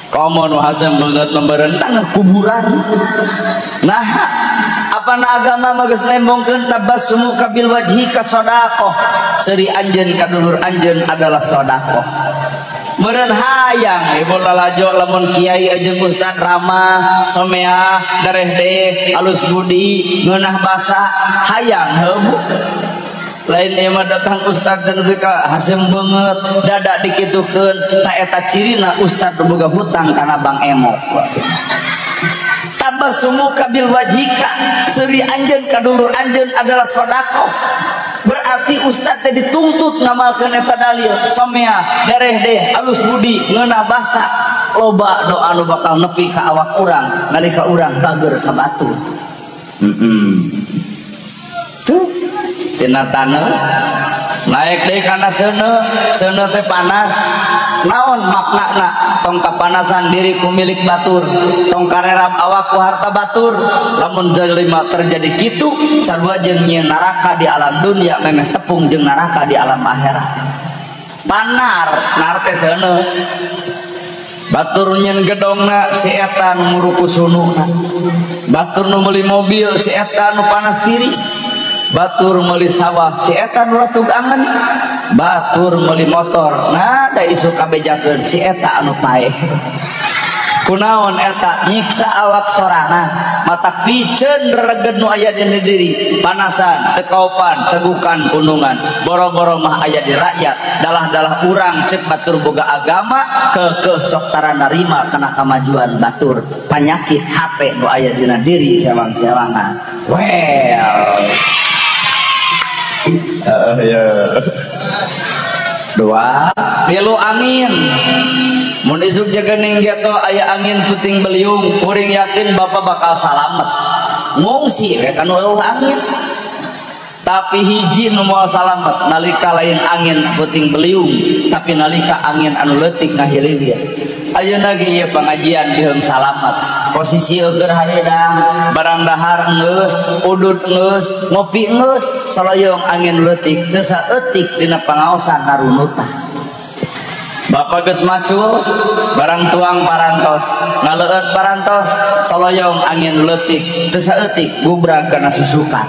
Komo nu hazem beungeut membeureun taneuh kuburan. Nah, apana agama mah geus nembongkeun tabassumuka bil wajhika shadaqah. Seuri anjeun ka dulur anjeun adalah sedekah. Meureun hayang ibu lalajo lamun kiai jeung ustad ramah someah dareh deh alus budi ngeunah basa hayang heuh bu. Lain ieu mah datang ustad teh nepi ka hasem beungeut dada dikitukeun ta eta cirina ustad boga hutang kana Bank Emok. Tabassumuka bil wajhika seuri anjeun ka dulur anjeun adalah sedekah. Berarti ustad teh dituntut ngamalkeun eta dalil somea dareh deh alus budi ngeunah basa loba doa nu bakal nepi ka awak urang nalika urang bager ka batur. Tuh tina taneuh naik deui kana seuneu, seuneu teh panas. Naon maknana tong kapanasan diri ku milik batur, tong karerap awak ku harta batur. Lamun jelema terjadi kitu sarua jeung nyieun neraka di alam dunia memeh tepung jeung neraka di alam akhirat. Panar nar teh seuneu. Batur nyeun gedongna si eta nu muruku sununa. Batur nu meuli mobil si eta nu panas tiris. Batur meuli sawah si eta nu ratug angen. Batur meuli motor nah da isuk kabejakeun si eta anu paeh. Kunaon eta nyiksa awak sorangan, mata piceun rereged nu aya dina diri, panasan, teu kaopan, cegukan gunungan, boro-boro mah aya di rakyat, dalah-dalah urang cek batur boga agama, keukeuh sok tara narima kana kamajuan batur, panyakit hate nu aya dina diri sewang-sewangan. Well. Ya. Dua, tilu angin. Mun isuk jagening geto aya angin puting beliung, kuring yakin bapak bakal salamet. Ngungsi we kanu eueuh angin. Tapi hiji nu moal salamet nalika lain angin puting beliung, tapi nalika angin anu leutik ngahiliwir. Ayeuna ge ieu pangajian diheung salamet. Posisi eueur hareudang, barang dahar geus, udud geus, ngopi geus, saloyong angin leutik teu saeutik dina pangaosan narunutan. Bapak geus macul, barang tuang parantos, ngaleueut parantos, saloyong angin leutik teu saeutik gubrag kana susukan.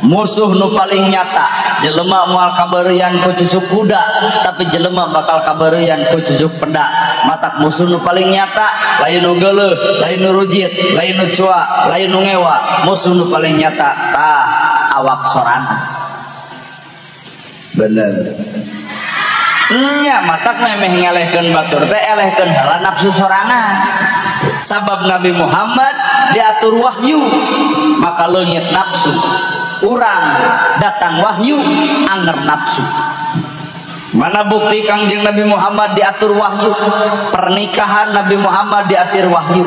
Musuh nu paling nyata, jelema moal kabeureuyan ku cucuk kuda, tapi jelema bakal kabeureuyan ku cucuk peda. Matak musuh nu paling nyata, lain nu geuleuh, lain nu rujit, lain nu cua, lain nu ngewa. Musuh nu paling nyata tah awak sorangan. Bener. Nya matak memeh ngelehkeun batur teh elehkeun heula nafsu sorangan. Sabab Nabi Muhammad diatur wahyu, maka leungit nafsu. Urang datang wahyu anger nafsu. Mana bukti Kangjeng Nabi Muhammad diatur wahyu? Pernikahan Nabi Muhammad diatur wahyu.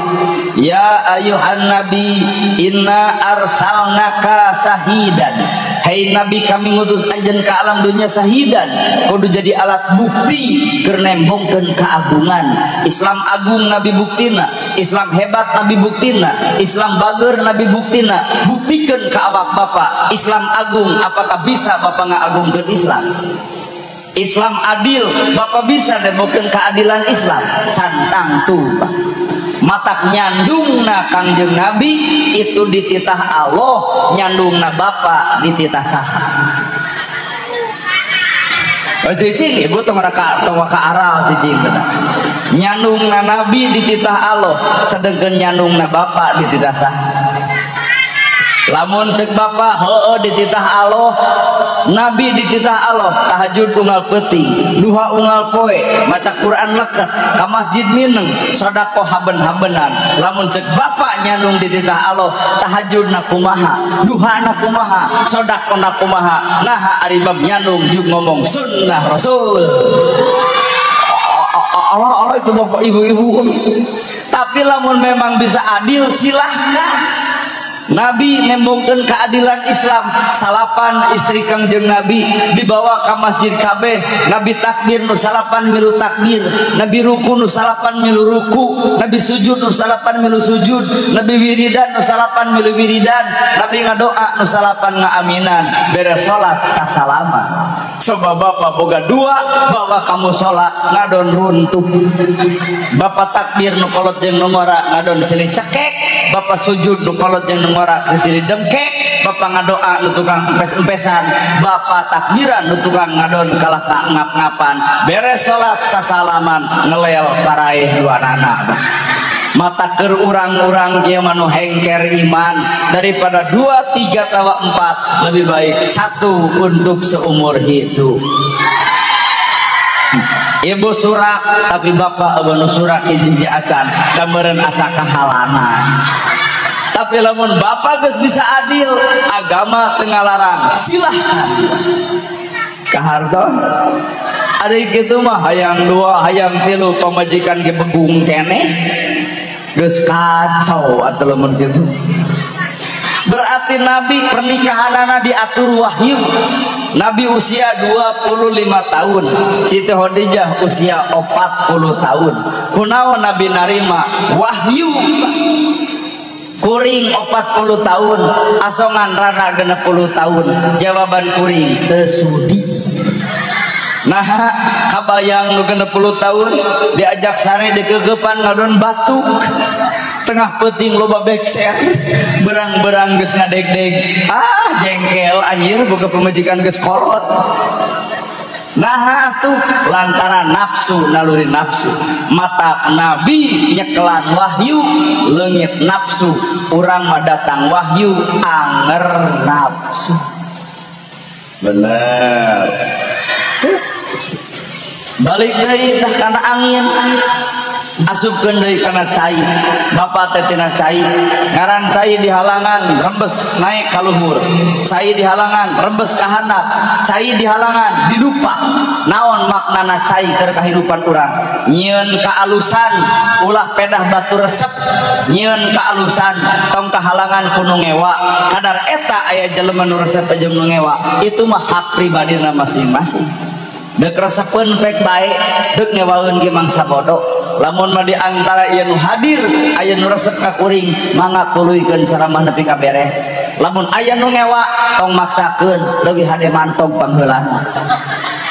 Ya ayuhan nabi inna arsalnaka sahidan. Hei Nabi, kami ngutus anjeun ka alam dunia sahidan, kudu jadi alat bukti keur nembongkeun keagungan. Islam agung Nabi buktina, Islam hebat Nabi buktina, Islam bager Nabi buktina. Buktikeun ka awak bapak, Islam agung, apakah bisa bapak ngaagungkeun Islam? Islam adil, bapak bisa nembongkeun keadilan Islam? Cantang tuh Pak. Matak nyandungna Kangjeng Nabi itu dititah Allah, nyandungna bapak dititah saha. Oh, cicing ibu tong raka tong waka aral cicing kata. Nyandungna Nabi dititah Allah, sedengkeun nyandungna bapak dititah saha. Lamun cek bapak heueuh dititah Allah, Nabi dititah Allah, tahajud unggal peuting, duha unggal poe, maca Quran leket, ka masjid mineng, sedekah haben-habenan. Lamun cek bapak nyandung dititah Allah, tahajudna kumaha, duhana kumaha, sedekahna kumaha, naha ari bab nyandung jeung ngomong sunnah Rasul. Allah Allah itu bapak ibu-ibu. Tapi lamun memang bisa adil silahkan. Nabi nembongkeun keadilan Islam, salapan istri Kangjeng Nabi dibawa ke masjid kabeh, Nabi takbir nu salapan milu takbir, Nabi ruku nu salapan milu ruku, Nabi sujud nu salapan milu sujud, Nabi wiridan nu salapan milu wiridan, Nabi ngadoa nu salapan ngaaminan, beres salat sasalama. Coba bapak boga dua, bawa kamu salat ngadon runtuh. Bapak takbir nu kolot jeung nu ngora ngadon silih cekek, bapak sujud nu kolot jeung nu ngora silih dengkek, bapak ngadoa nu tukang empes-empesan, bapak takbiran nu tukang ngadon kalah tak ngap-ngapan, beres salat sasalaman ngelel paraeh duanana. Mata keur urang-urang kieu mah nu hengker iman, daripada 2, 3 tawa 4 lebih baik 1 untuk seumur hidup. Ibu surak tapi bapak eueuh nu surak hiji acan da meureun asa kahalana. Tapi lamun bapak geus bisa adil, agama teu ngalarang, silahkan. Kahartos ari kitu mah hayang 2, hayang 3 pamajikan ge begung keneh. Geus kacau atuh lamun kitu. Berarti Nabi pernikahanana diatur wahyu. Nabi usia 25 tahun, Siti Khadijah usia 40 tahun. Kunaon Nabi narima wahyu? Kuring 40 tahun, asongan rana 60 tahun. Jawaban kuring teu sudi. Nah, kabayang nu 60 tahun diajak sare dikegepan ngadon batuk. Tengah peuting loba bekser, berang-berang geus ngadegdeg. Ah, jengkel anjir boga pamajikan geus kolot. Nah atuh lantaran nafsu naluri nafsu. Mata Nabi nyekelan wahyu, leungit nafsu. Urang mah datang wahyu anger nafsu. Bener. Balik deui tah kana angin, asupkeun deui kana cai. Bapak teh tina cai, ngaran cai di halangan rembes naik ka luhur, cai di halangan rembes ka handap, cai di halangan didupa. Naon maknana cai keur kahirupan urang? Nyieun kaalusan ulah pedah batu resep, nyieun kaalusan tong kahalangan ku nu ngewa. Kadar eta aya jelema nu resep jeung nu ngewa, itu mah hak pribadina masing-masing. Dek resepeun pek bae, dek ngewaeun ge mangsa bodoh. Lamun mah di antara ieu nu hadir aya nu resep ka kuring, mangga tuluykeun ceramah nepi ka beres. Lamun aya nu ngewa tong maksakeun, leuwih hade mantog pangheulana.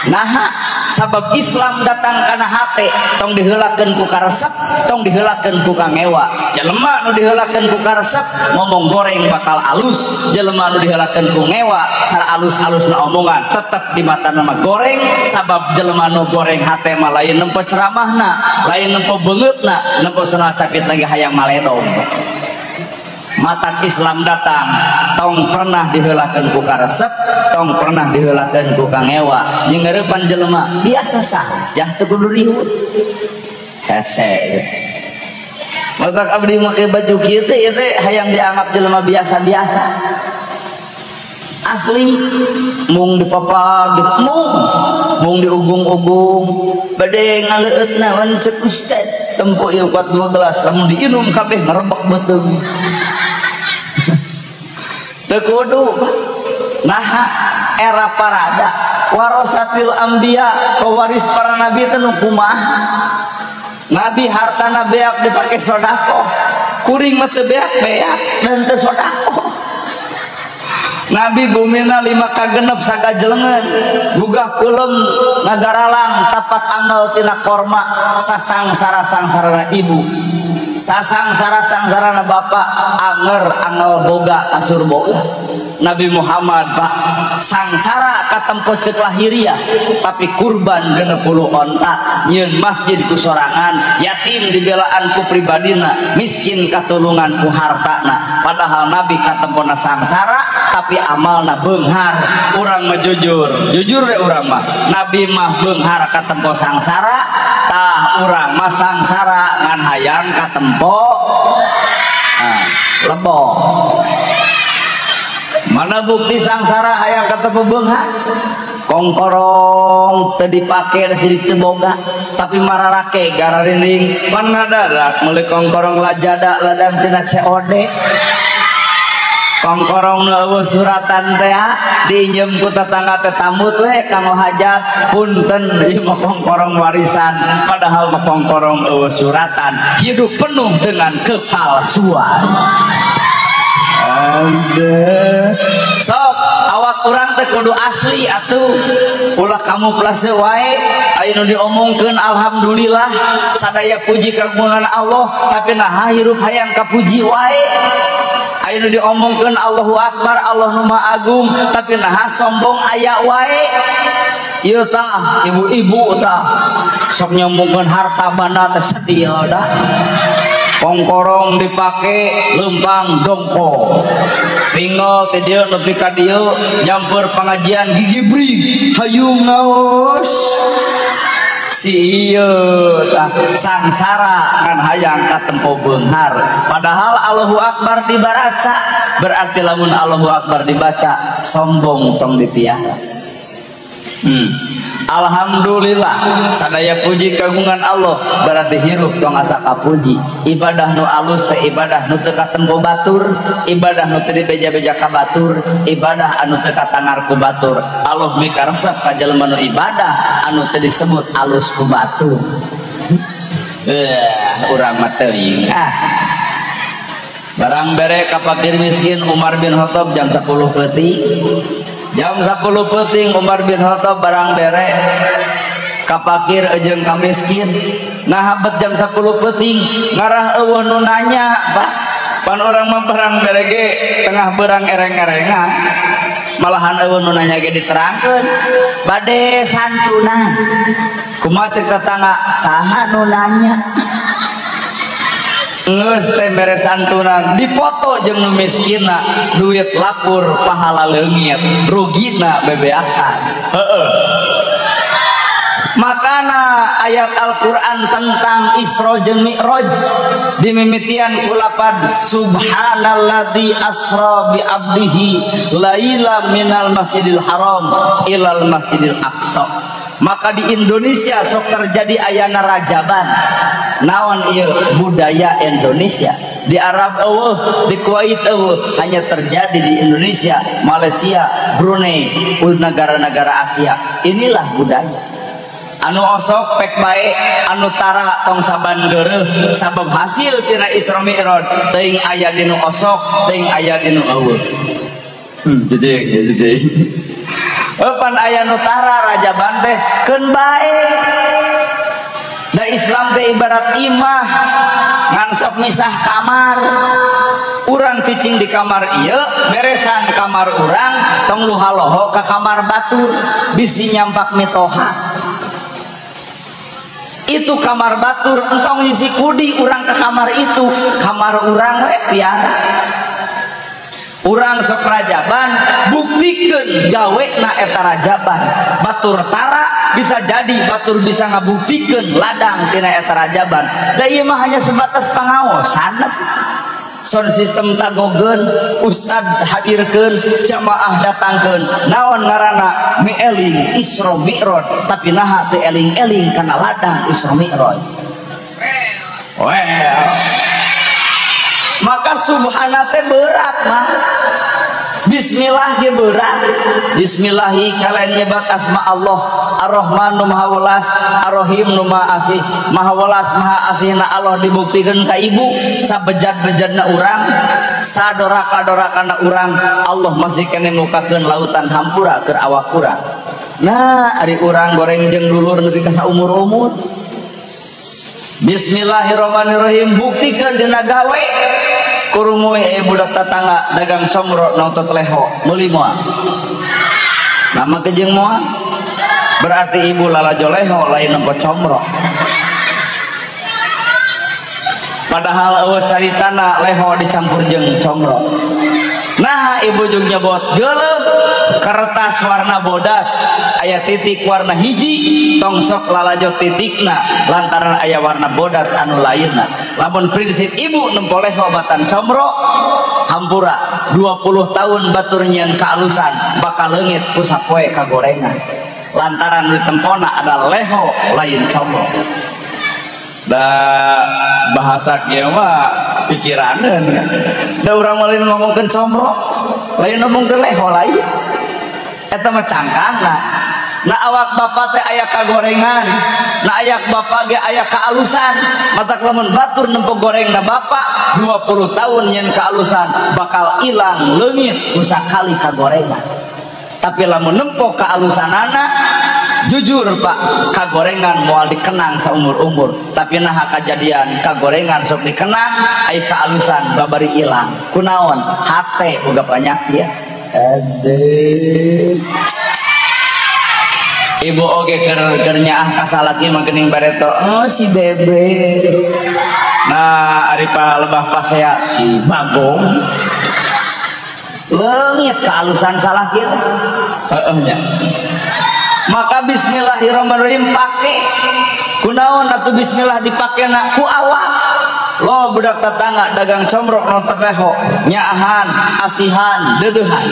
Naha sabab Islam datang kana hate, tong diheulakeun ku karesep, tong diheulakeun ku kangewa. Jelema nu diheulakeun ku karesep ngomong goreng bakal alus, jelema nu diheulakeun ku ngewa sara alus-alusna omongan tetep di matana mah goreng, sabab jelema nu goreng hate mah lain nempo ceramahna, lain nempo beungeutna, nempo senal capit lagi hayang maledong. Matan Islam datang tong pernah diheulakeun ku karesep, tong pernah diheulakeun ku kangewa. Jeung ngareupan jelema biasa saja teu kudu ribut. Hese gitu. Matak abdi make baju kieu teh ieu teh hayang dianggap jelema biasa-biasa. Asli mung dipapag mung mung diugung-ugung bade ngaleueutna wan cek ustad tempo ieu kuat 2 gelas lamun diinum kabeh ngerebek beuteung. Teu kudu. Naha era parada warasatil anbiya, pewaris para nabi teh nu kumaha? Nabi hartana beak dipake sedekah, kuring mah teu beak-beak dan teu sedekah. Nabi bumina 5 kagenep sagajelengeun, gugah kulem ngagaralang tapak angel tina korma, sasangsara sangsarana ibu, sasangsara sangsarana bapak, anger angel boga kasur boga. Nabi Muhammad pak sangsara katempo ceuk lahiriah, tapi kurban 60 onta, nyieun masjid ku sorangan, yatim dibelaan ku pribadina, miskin katulungan ku hartana. Padahal Nabi katempona sangsara tapi amalna beunghar. Urang mah jujur, jujur we urang mah. Nabi mah beunghar katempo sangsara, tah urang mah sangsara ngan hayang katempo lebo. Mana bukti sangsara hayang ketemu beunghar? Kongkorong teu dipake sirik teu boga, tapi mararake gararinding panadarak meuli kongkorong lajada ladang tina COD. Kongkorong nu eueuh suratan teh diinjem ku tetangga teh tambut we kanggo hajat, punten ieu mah kongkorong warisan, padahal mah kongkorong eueuh suratan, hidup penuh dengan kepalsuan. Sok awak urang teh kudu asli atuh, ulah kamuflase wae. Aya nu diomongkeun alhamdulillah sadaya puji kagungan Allah, tapi naha hirup hayang kapuji wae. Aya nu diomongkeun Allahu Akbar, Allah nu Maha Agung, tapi naha sombong aya wae. Ieu tah ibu-ibu tah sok nyombongkeun harta banda teh sedih dah. Kongkorong dipake lempang dongko, tinggal ti dieu nepi ka dieu nyamper pengajian gigi bri hayu ngaos si ieu tah sangsara ngan hayang katempo beunghar. Padahal Allahu Akbar dibaca, berarti lamun Allahu Akbar dibaca sombong tong dipiara. Alhamdulillah sadaya puji kagungan Allah, berarti hirup tong asa kapuji. Ibadah nu alus teh ibadah nu teu katempo batur, ibadah nu teu dibeja-beja ka batur, ibadah anu teu katangar ku batur. Allah mikaresep ka jelema nu ibadah anu teu disebut alus ku batur. Urang mah teuing. Barang bere ka fakir miskin Umar bin Khattab jam 10 peuting. Jam 10 peuting Umar bin Khattab barang bere ka fakir jeung ka miskin. Nah habet jam 10 peuting ngarah eueuh nu nanya, Pak. Pan urang mah barang bere ge tengah berang ereng-erengan. Malahan eueuh nu nanya ge diterangkeun. Bade santunan. Kumaha ceuk tetangga, saha nu nanya? Geus teh mere santunan dipoto jeung nu miskinna, duit lapur pahala leungit, rugina bebeakan. Heeh. Makana ayat Al-Qur'an tentang Isra jeung Mi'raj dimimitian ku lapad subhanalladzi asra bi abdihi laila minal masjidil haram ilal masjidil aqsa. Maka di Indonesia sok terjadi ayana rajaban. Naon ieu budaya Indonesia? Di Arab eueuh, di Kuwait eueuh, hanya terjadi di Indonesia, Malaysia, Brunei, negara-negara Asia. Inilah budaya. Anu osok pek bae, anu tara tong saban geureuh sabab hasil tina Isra Mi'raj teuing aya dinu osok, teuing aya dinu eueuh. Jejeng jejeng. Pan aya nu tara rajaban teh keun bae. Da Islam teh ibarat imah ngan sok misah kamar. Urang cicing di kamar ieu, beresan kamar urang tong luhaloho ka kamar batur bisi nyampak mitoha. Itu kamar batur entong isi kudi urang ke kamar itu, kamar urang we piara. Urang sok rajaban buktikeun gawena eta rajaban. Batur tara bisa jadi batur bisa ngabuktikeun ladang tina eta rajaban. Da ieu mah hanya sebatas pangaosan. Sound system tagogeun, ustad hadirkeun, jamaah datangkeun. Naon ngaranna mieling Isra Mi'raj, tapi naha teu eling-eling kana ladang Isra Mi'raj. Well. Maka subhana teh berat mah. Bismillah ge berat. Bismillahi kalian nyebat asma Allah Ar-Rahman nu Maha Welas, Ar-Rahim nu Maha Asih. Maha Welas Maha Asihna Allah dibuktikeun ka ibu sabejat-bejatna urang, sadoraka-dorakana urang, Allah masih keneh mukakeun lautan hampura keur awak urang. Nah, ari urang goreng jeung dulur nepi ka saumur-umur. Bismillahirrahmanirrahim buktikeun dina gawe. Kurumui budak tetangga dagang comro nonton leho meuli moal. Nama kejeng moal berarti ibu lalajo leho lain nempo comro. Padahal eueuh caritana leho dicampur jeung comro. Nah ibu jeung nyebot geuleuh kertas warna bodas aya titik warna hiji tong sok lalajo titikna lantaran aya warna bodas anu lainna. Lamun prinsip ibu nempo leho batan comro hampura 20 tahun batur nyieun kaalusan bakal leungit ku sapoe kagorengan lantaran di tempona ada leho lain comro. Da bahasa kieu mah pikiraneun. Da urang mah lain ngomongkeun comro, lain ngomongkeun leho lain. Eta mah cangkangna. Nah awak bapak teh aya kagorengan, nah ayak bapak ge aya kaalusan. Matak lamun batur nempo gorengna bapak 20 tahun nyeun kaalusan bakal ilang leungit ku sakali kagorengan. Tapi lamun nempo kaalusanana jujur pak, kagorengan moal dikenang saumur-umur. Tapi nah kajadian kagorengan sok dikenang, ai kaalusan babari ilang. Kunaon? Hate boga penyakit. Aduh. Ibu oge keur nyaah ka salaki mah geuning bareto. Oh si bebe. Nah ari pa lebah pasea si bagong. Leungit kaalusan salaki teh. Heeh nya. Maka bismillahirrahmanirrahim pake. Kunaon atuh bismillah dipakena ku awak. Lo budak tetangga dagang comrok nonton leho nyaahan asihan deudeuhan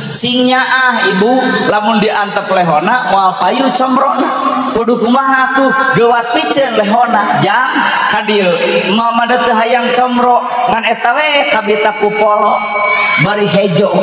sing nyaah ibu lamun diantep lehona moal payu comrokna kudu kumaha tuh geuwat piceun lehona jang ka dieu mama teu hayang comrok ngan eta we kabita ku polo bari hejo.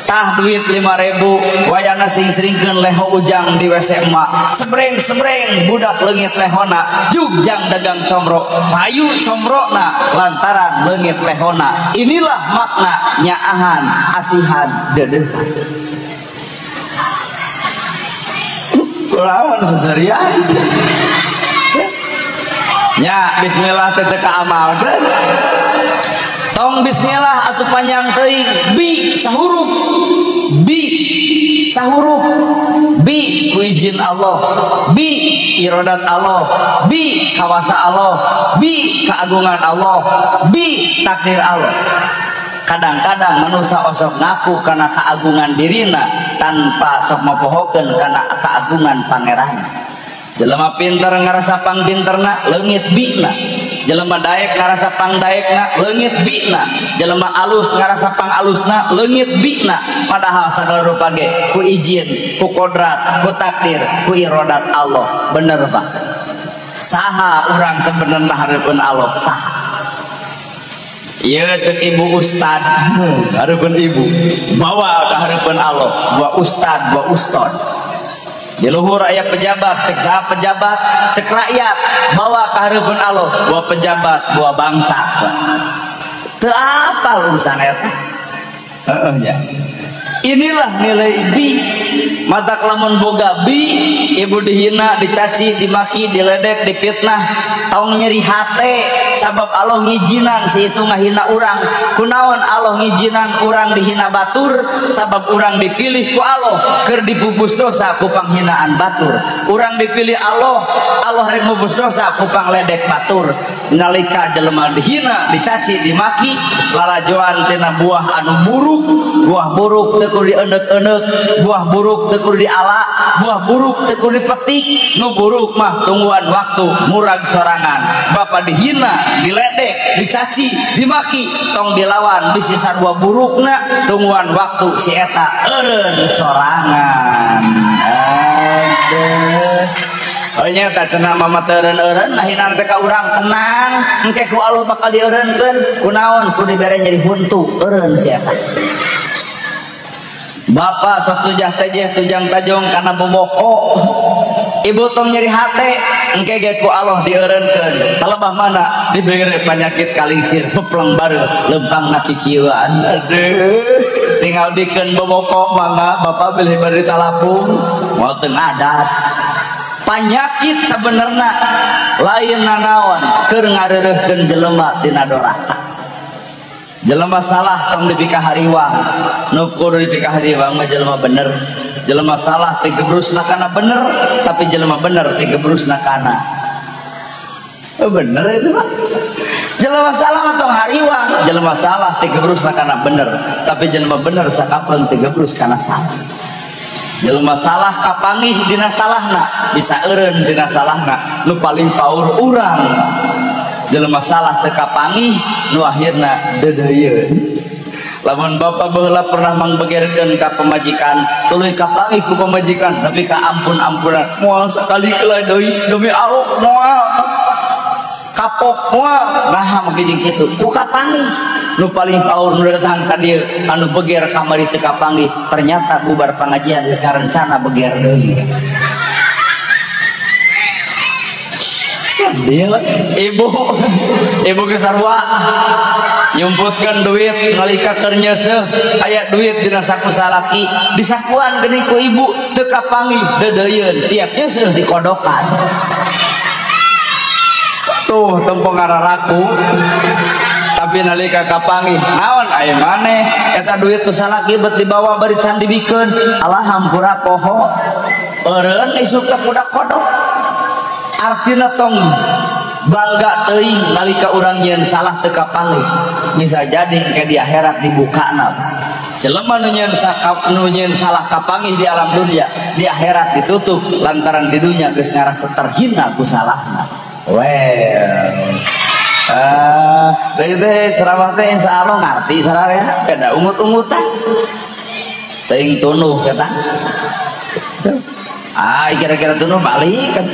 Tah duit 5.000 wayana sing seringkeun leho ujang di WC emak sebreng-sebreng budak leungit lehona jugjang dagang comro payu comrona lantaran leungit lehona. Inilah makna nyaahan asihan deudeuhan. Kulawan seserian nya bismillah teh teu kaamalkeun. Tong bismillah atuh panjang teuing bi sahurup bi sahurup bi ku izin Allah bi irodat Allah bi kawasa Allah bi keagungan Allah bi takdir Allah. Kadang-kadang manusia osok ngaku karena keagungan dirina tanpa sok mapohokeun kana keagungan pangeran. Jelema pinter ngarasa pang pinterna leungit bina. Jelema daek ngarasa pang daekna leungit bina. Jelema alus ngarasa pang alusna leungit bina. Padahal sagala rupa ge ku izin, ku kodrat, ku takdir, ku irodat Allah. Bener Pak. Saha urang sebenarnya hareupeun Allah saha. Ieu cek ibu ustad hareupeun ibu. Bawa ka hareupeun Allah, bawa ustad, bawa ustad. Di luhur aya pejabat, cek saha pejabat, cek rakyat, bawa ka hareupeun Allah, bawa pejabat, bawa bangsa. Teu apal urusan eta. Heeh nya. Inilah nilai bi. Matak lamun boga bi, ibu dihina, dicaci, dimaki, diledek, dipitnah, tong nyeri hate sabab Allah ngijinan si itu ngahina urang. Kunaon Allah ngijinan urang dihina batur? Sabab urang dipilih ku Allah keur dipupus dosa ku panghinaan batur. Urang dipilih Allah, Allah rek mupus dosa ku pangledek batur. Nalika jelema dihina, dicaci, dimaki, lalajoan tina buah anu buruk, buah buruk teu kudu dieneuk-eneuk, buah buruk teu kudu diala, buah buruk teu kudu dipetik, nu buruk mah tungguan waktu murag sorangan. Bapak dihina, diledek, dicaci, dimaki, tong dilawan bisi sarua burukna, tungguan waktu si eta eureun sorangan. Aduh. Oh nya ta cenah mama teu eureun-eureun ngahina teh ka urang tenang, engke ku Allah bakal dieureunkeun, kunaon ku dibere nyeri huntu eureun si eta. Bapak sok tujah tejeh tujang tajong kana boboko. Ibu tong nyeri hate, engke ge ku Allah dieureunkeun. Talebah mana dibere penyakit kalingsir pepleng bareuh lempangna kikieuan. Aduh, tinggal dikeun boboko mangga bapak bilih bari talapung, moal teu ngadat. Penyakit sebenarnya lain nanaon keur ngareureuhkeun jelema tina doraka. Jelema salah tong dipikahariwang, nu kudu dipikahariwang mah jelema bener. Jelema salah teu gebrusna kana bener, tapi jelema bener teu gebrusna kana. Oh, bener itu mah. Jelema salah mah tong hariwang, jelema salah teu gebrusna kana bener, tapi jelema bener sakapeun teu gebrus kana salah. Jelema salah kapangih dina salahna, bisa eureun dina salahna, nu paling paur urang. Jelema salah teu kapangih nu akhirna deudeuyeun. Lamun bapa baheula pernah mangbegerkeun ka pamajikan, tuluy kapangih ku pamajikan nepi ka ampun-ampunan. Moal sakali keula deui demi Allah moal. Kapok moal. Naha make jeung kitu? Ku kapangih. Nu paling paur nu datang ka dieu anu beger kamari teu kapanggih, ternyata bubar pangajian geus ngarencana beger deui. Sedih lah. Ibu geus sarua nyumputkeun duit nalika keur nyeuseuh aya duit dina saku salaki disakuan geuning ku ibu teu kapanggih deudeuyeun tiap nyeuseuh dikodokan. Tuh tempo ngararaku. Tapi nalika kapanggih naon aya maneh eta duit tu salaki bet dibawa bari can dibikeun alah hampura poho eureun isuk teh kudak kodok. Artina tong bangga teuing nalika urang nyieun salah teu kapanggih, bisa jadi ke di akhirat dibukana. Jelema nu nyieun salah kapanggih di alam dunia, di akhirat ditutup lantaran di dunia geus ngarasa terhina ku salahna. Well, teh ceramah teh insya Allah ngarti sararea, beda ungut-ungutan, teuing tunuh kata. Ah, kira-kira tunuh balik kan.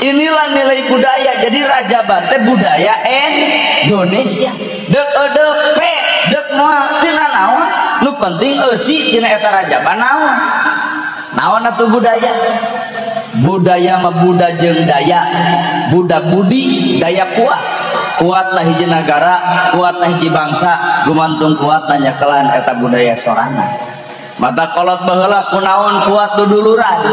Inilah nilai budaya. Jadi Rajaban teh budaya Indonesia. Dek edek pe, dek moal tina naon? Nu penting eusi tina eta Rajaban naon? Naon atuh budaya? Budaya mah buda jeung daya, buda budi, daya kuat. Kuatlah hiji nagara, kuatlah hiji bangsa, gumantung kuatna nyakelan eta budaya sorangan. Mata kolot baheula kunaon kuat duduluran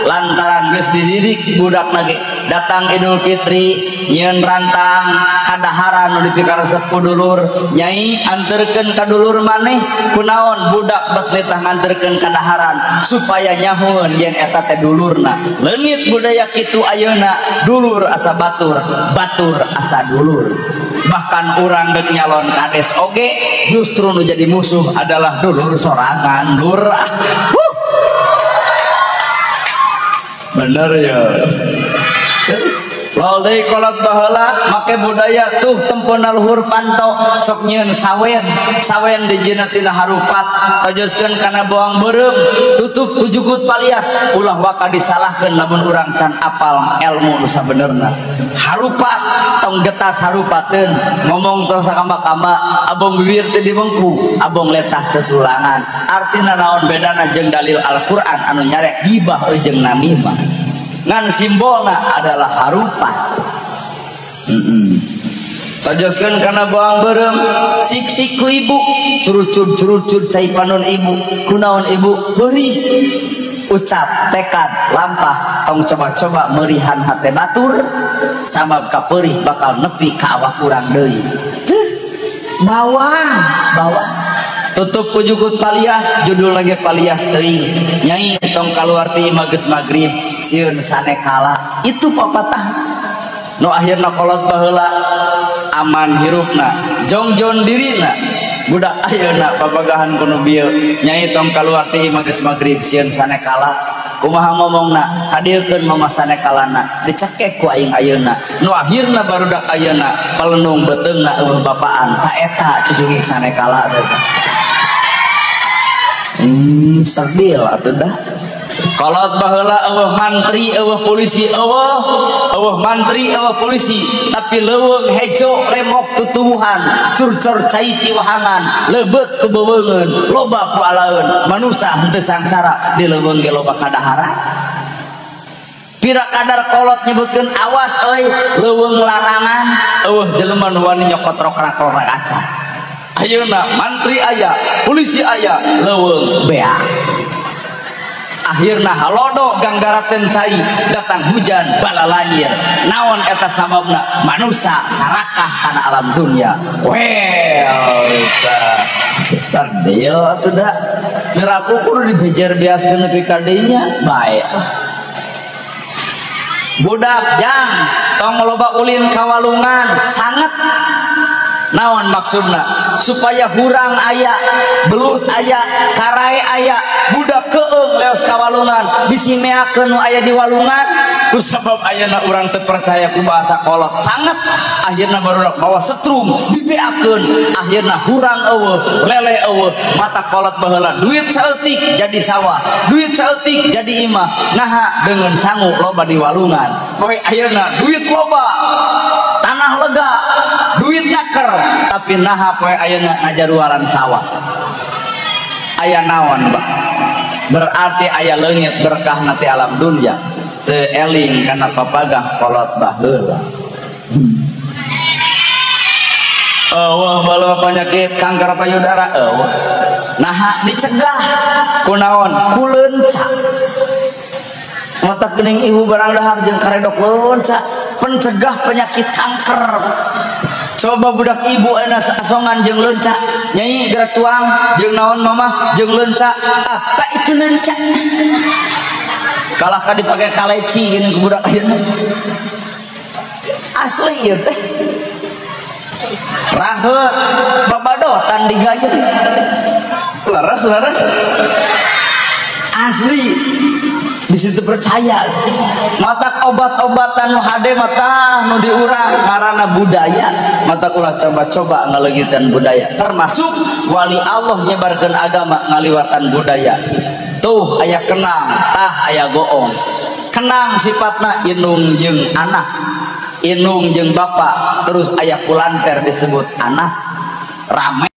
lantaran geus dididik budak lagi datang Idul Fitri nyieun rantang kadaharan nu dipikaresep ku dulur nyai anterkeun ka dulur maneh kunaon budak bet nitah nganterkeun kadaharan supaya nyahueun yen eta teh dulurna. Leungit budaya kitu ayeuna dulur asa batur, batur asa dulur. Bahkan urang dek nyalon kades oge justru nu jadi musuh adalah dulur sorangan. Lurah. Bener ya. Lol deui kolot baheula make budaya tuh tempona luhur panto sok nyieun sawen sawen dijieunna tina harupat tojoskeun kana bawang beureum tutup ku jukut palias ulah waka disalahkeun lamun urang can apal ilmu nu sabenerna harupat tong getas harupateun ngomong tong sakamba-kamba abong bibir teu dibengku abong letah teu tulangan artina naon bedana jeung dalil Al-Qur'an anu nyarek gibah jeung namimah ngan simbolna adalah harupat. Tojoskeun kana bawang beureum sik-sik ku ibu curucud-curucud cai panon ibu kunaon ibu beurih ucap tekad lampah tong coba-coba merihan hate batur sabab kapeurih bakal nepi ka awak urang deui teuh bawang bawang tutup ku jukut palias judul lagi palias teuing nyai tong kaluar ti imah geus magrib sieun sanekala itu papatah nu akhirna kolot baheula aman hirupna jongjon dirina budak ayeuna papagahan ku nu bieu nyai tong kaluar ti imah geus magrib sieun sanekala kumaha ngomongna hadirkeun mama sanekalana dicekek ku aing ayeuna nu akhirna barudak ayeuna palenung beuteungna eueuh bapaan ta eta cucungik sanekala teh. Serdil atuh dah. Kolot baheula eueuh mantri eueuh polisi eueuh eueuh mantri eueuh polisi tapi leuweung hejo remok tutuwuhan curcor cai ti wahangan leubet ku beuweungeun loba ku alaeun manusa henteu sangsara di leuweung ge loba kadahara pira kadar kolot nyebutkeun awas euy leuweung larangan eueuh jelema nu wani nyokot rokrak-rokrak acan. Ayeuna mantri aya, polisi aya, leuweung beak. Akhirna halodo ganggarakeun cai, datang hujan balalanyir. Naon eta sababna? Manusa sarakah kana alam dunia. Well, eta sardil atuh da. Miraku kudu dibejer biaskeun nepi ka dinya, bae. Budak jang tong loba ulin ka walungan sangat. Naon maksudna supaya hurang aya belut aya karae aya budak keung leos ka walungan bisi meakeun nu aya di walungan ku sabab ayeuna urang teu percaya ku bahasa kolot sangat akhirna barudak mawa setrum dibeakeun akhirna hurang eueuh lele eueuh mata kolot baheula duit saeutik jadi sawah duit saeutik jadi imah naha dengan sangu loba di walungan poe ayeuna duit loba tanah lega duit naker tapi naha poe ayeuna ngajaruaran sawah aya naon bah berarti aya leungit berkah nanti alam dunia teu eling kana papagah kolot baheula. Eueuh bae penyakit kanker payudara eueuh naha dicegah kunaon ku leunca mata geuning ibu barang dahar jeung karedok leunca pencegah penyakit kanker. Coba budak ibu ayeuna asongan jeung leunca nyai geura tuang jeung naon mamah jeung leunca apa itu leunca kalah ka dipake kaleci geuning ku budak ayeuna asli ieu teh raheut babadotan digayeun leres-leres asli di situ percaya mata obat-obatan nu hade mata nu diurang karena budaya mata ulah coba-coba ngaleungiteun budaya termasuk wali Allah nyebarkeun agama ngaliwatan budaya tuh aya kenang tah aya goong kenang sifatna inung jeung anak inung jeung bapak terus aya kulanter disebut anak rame.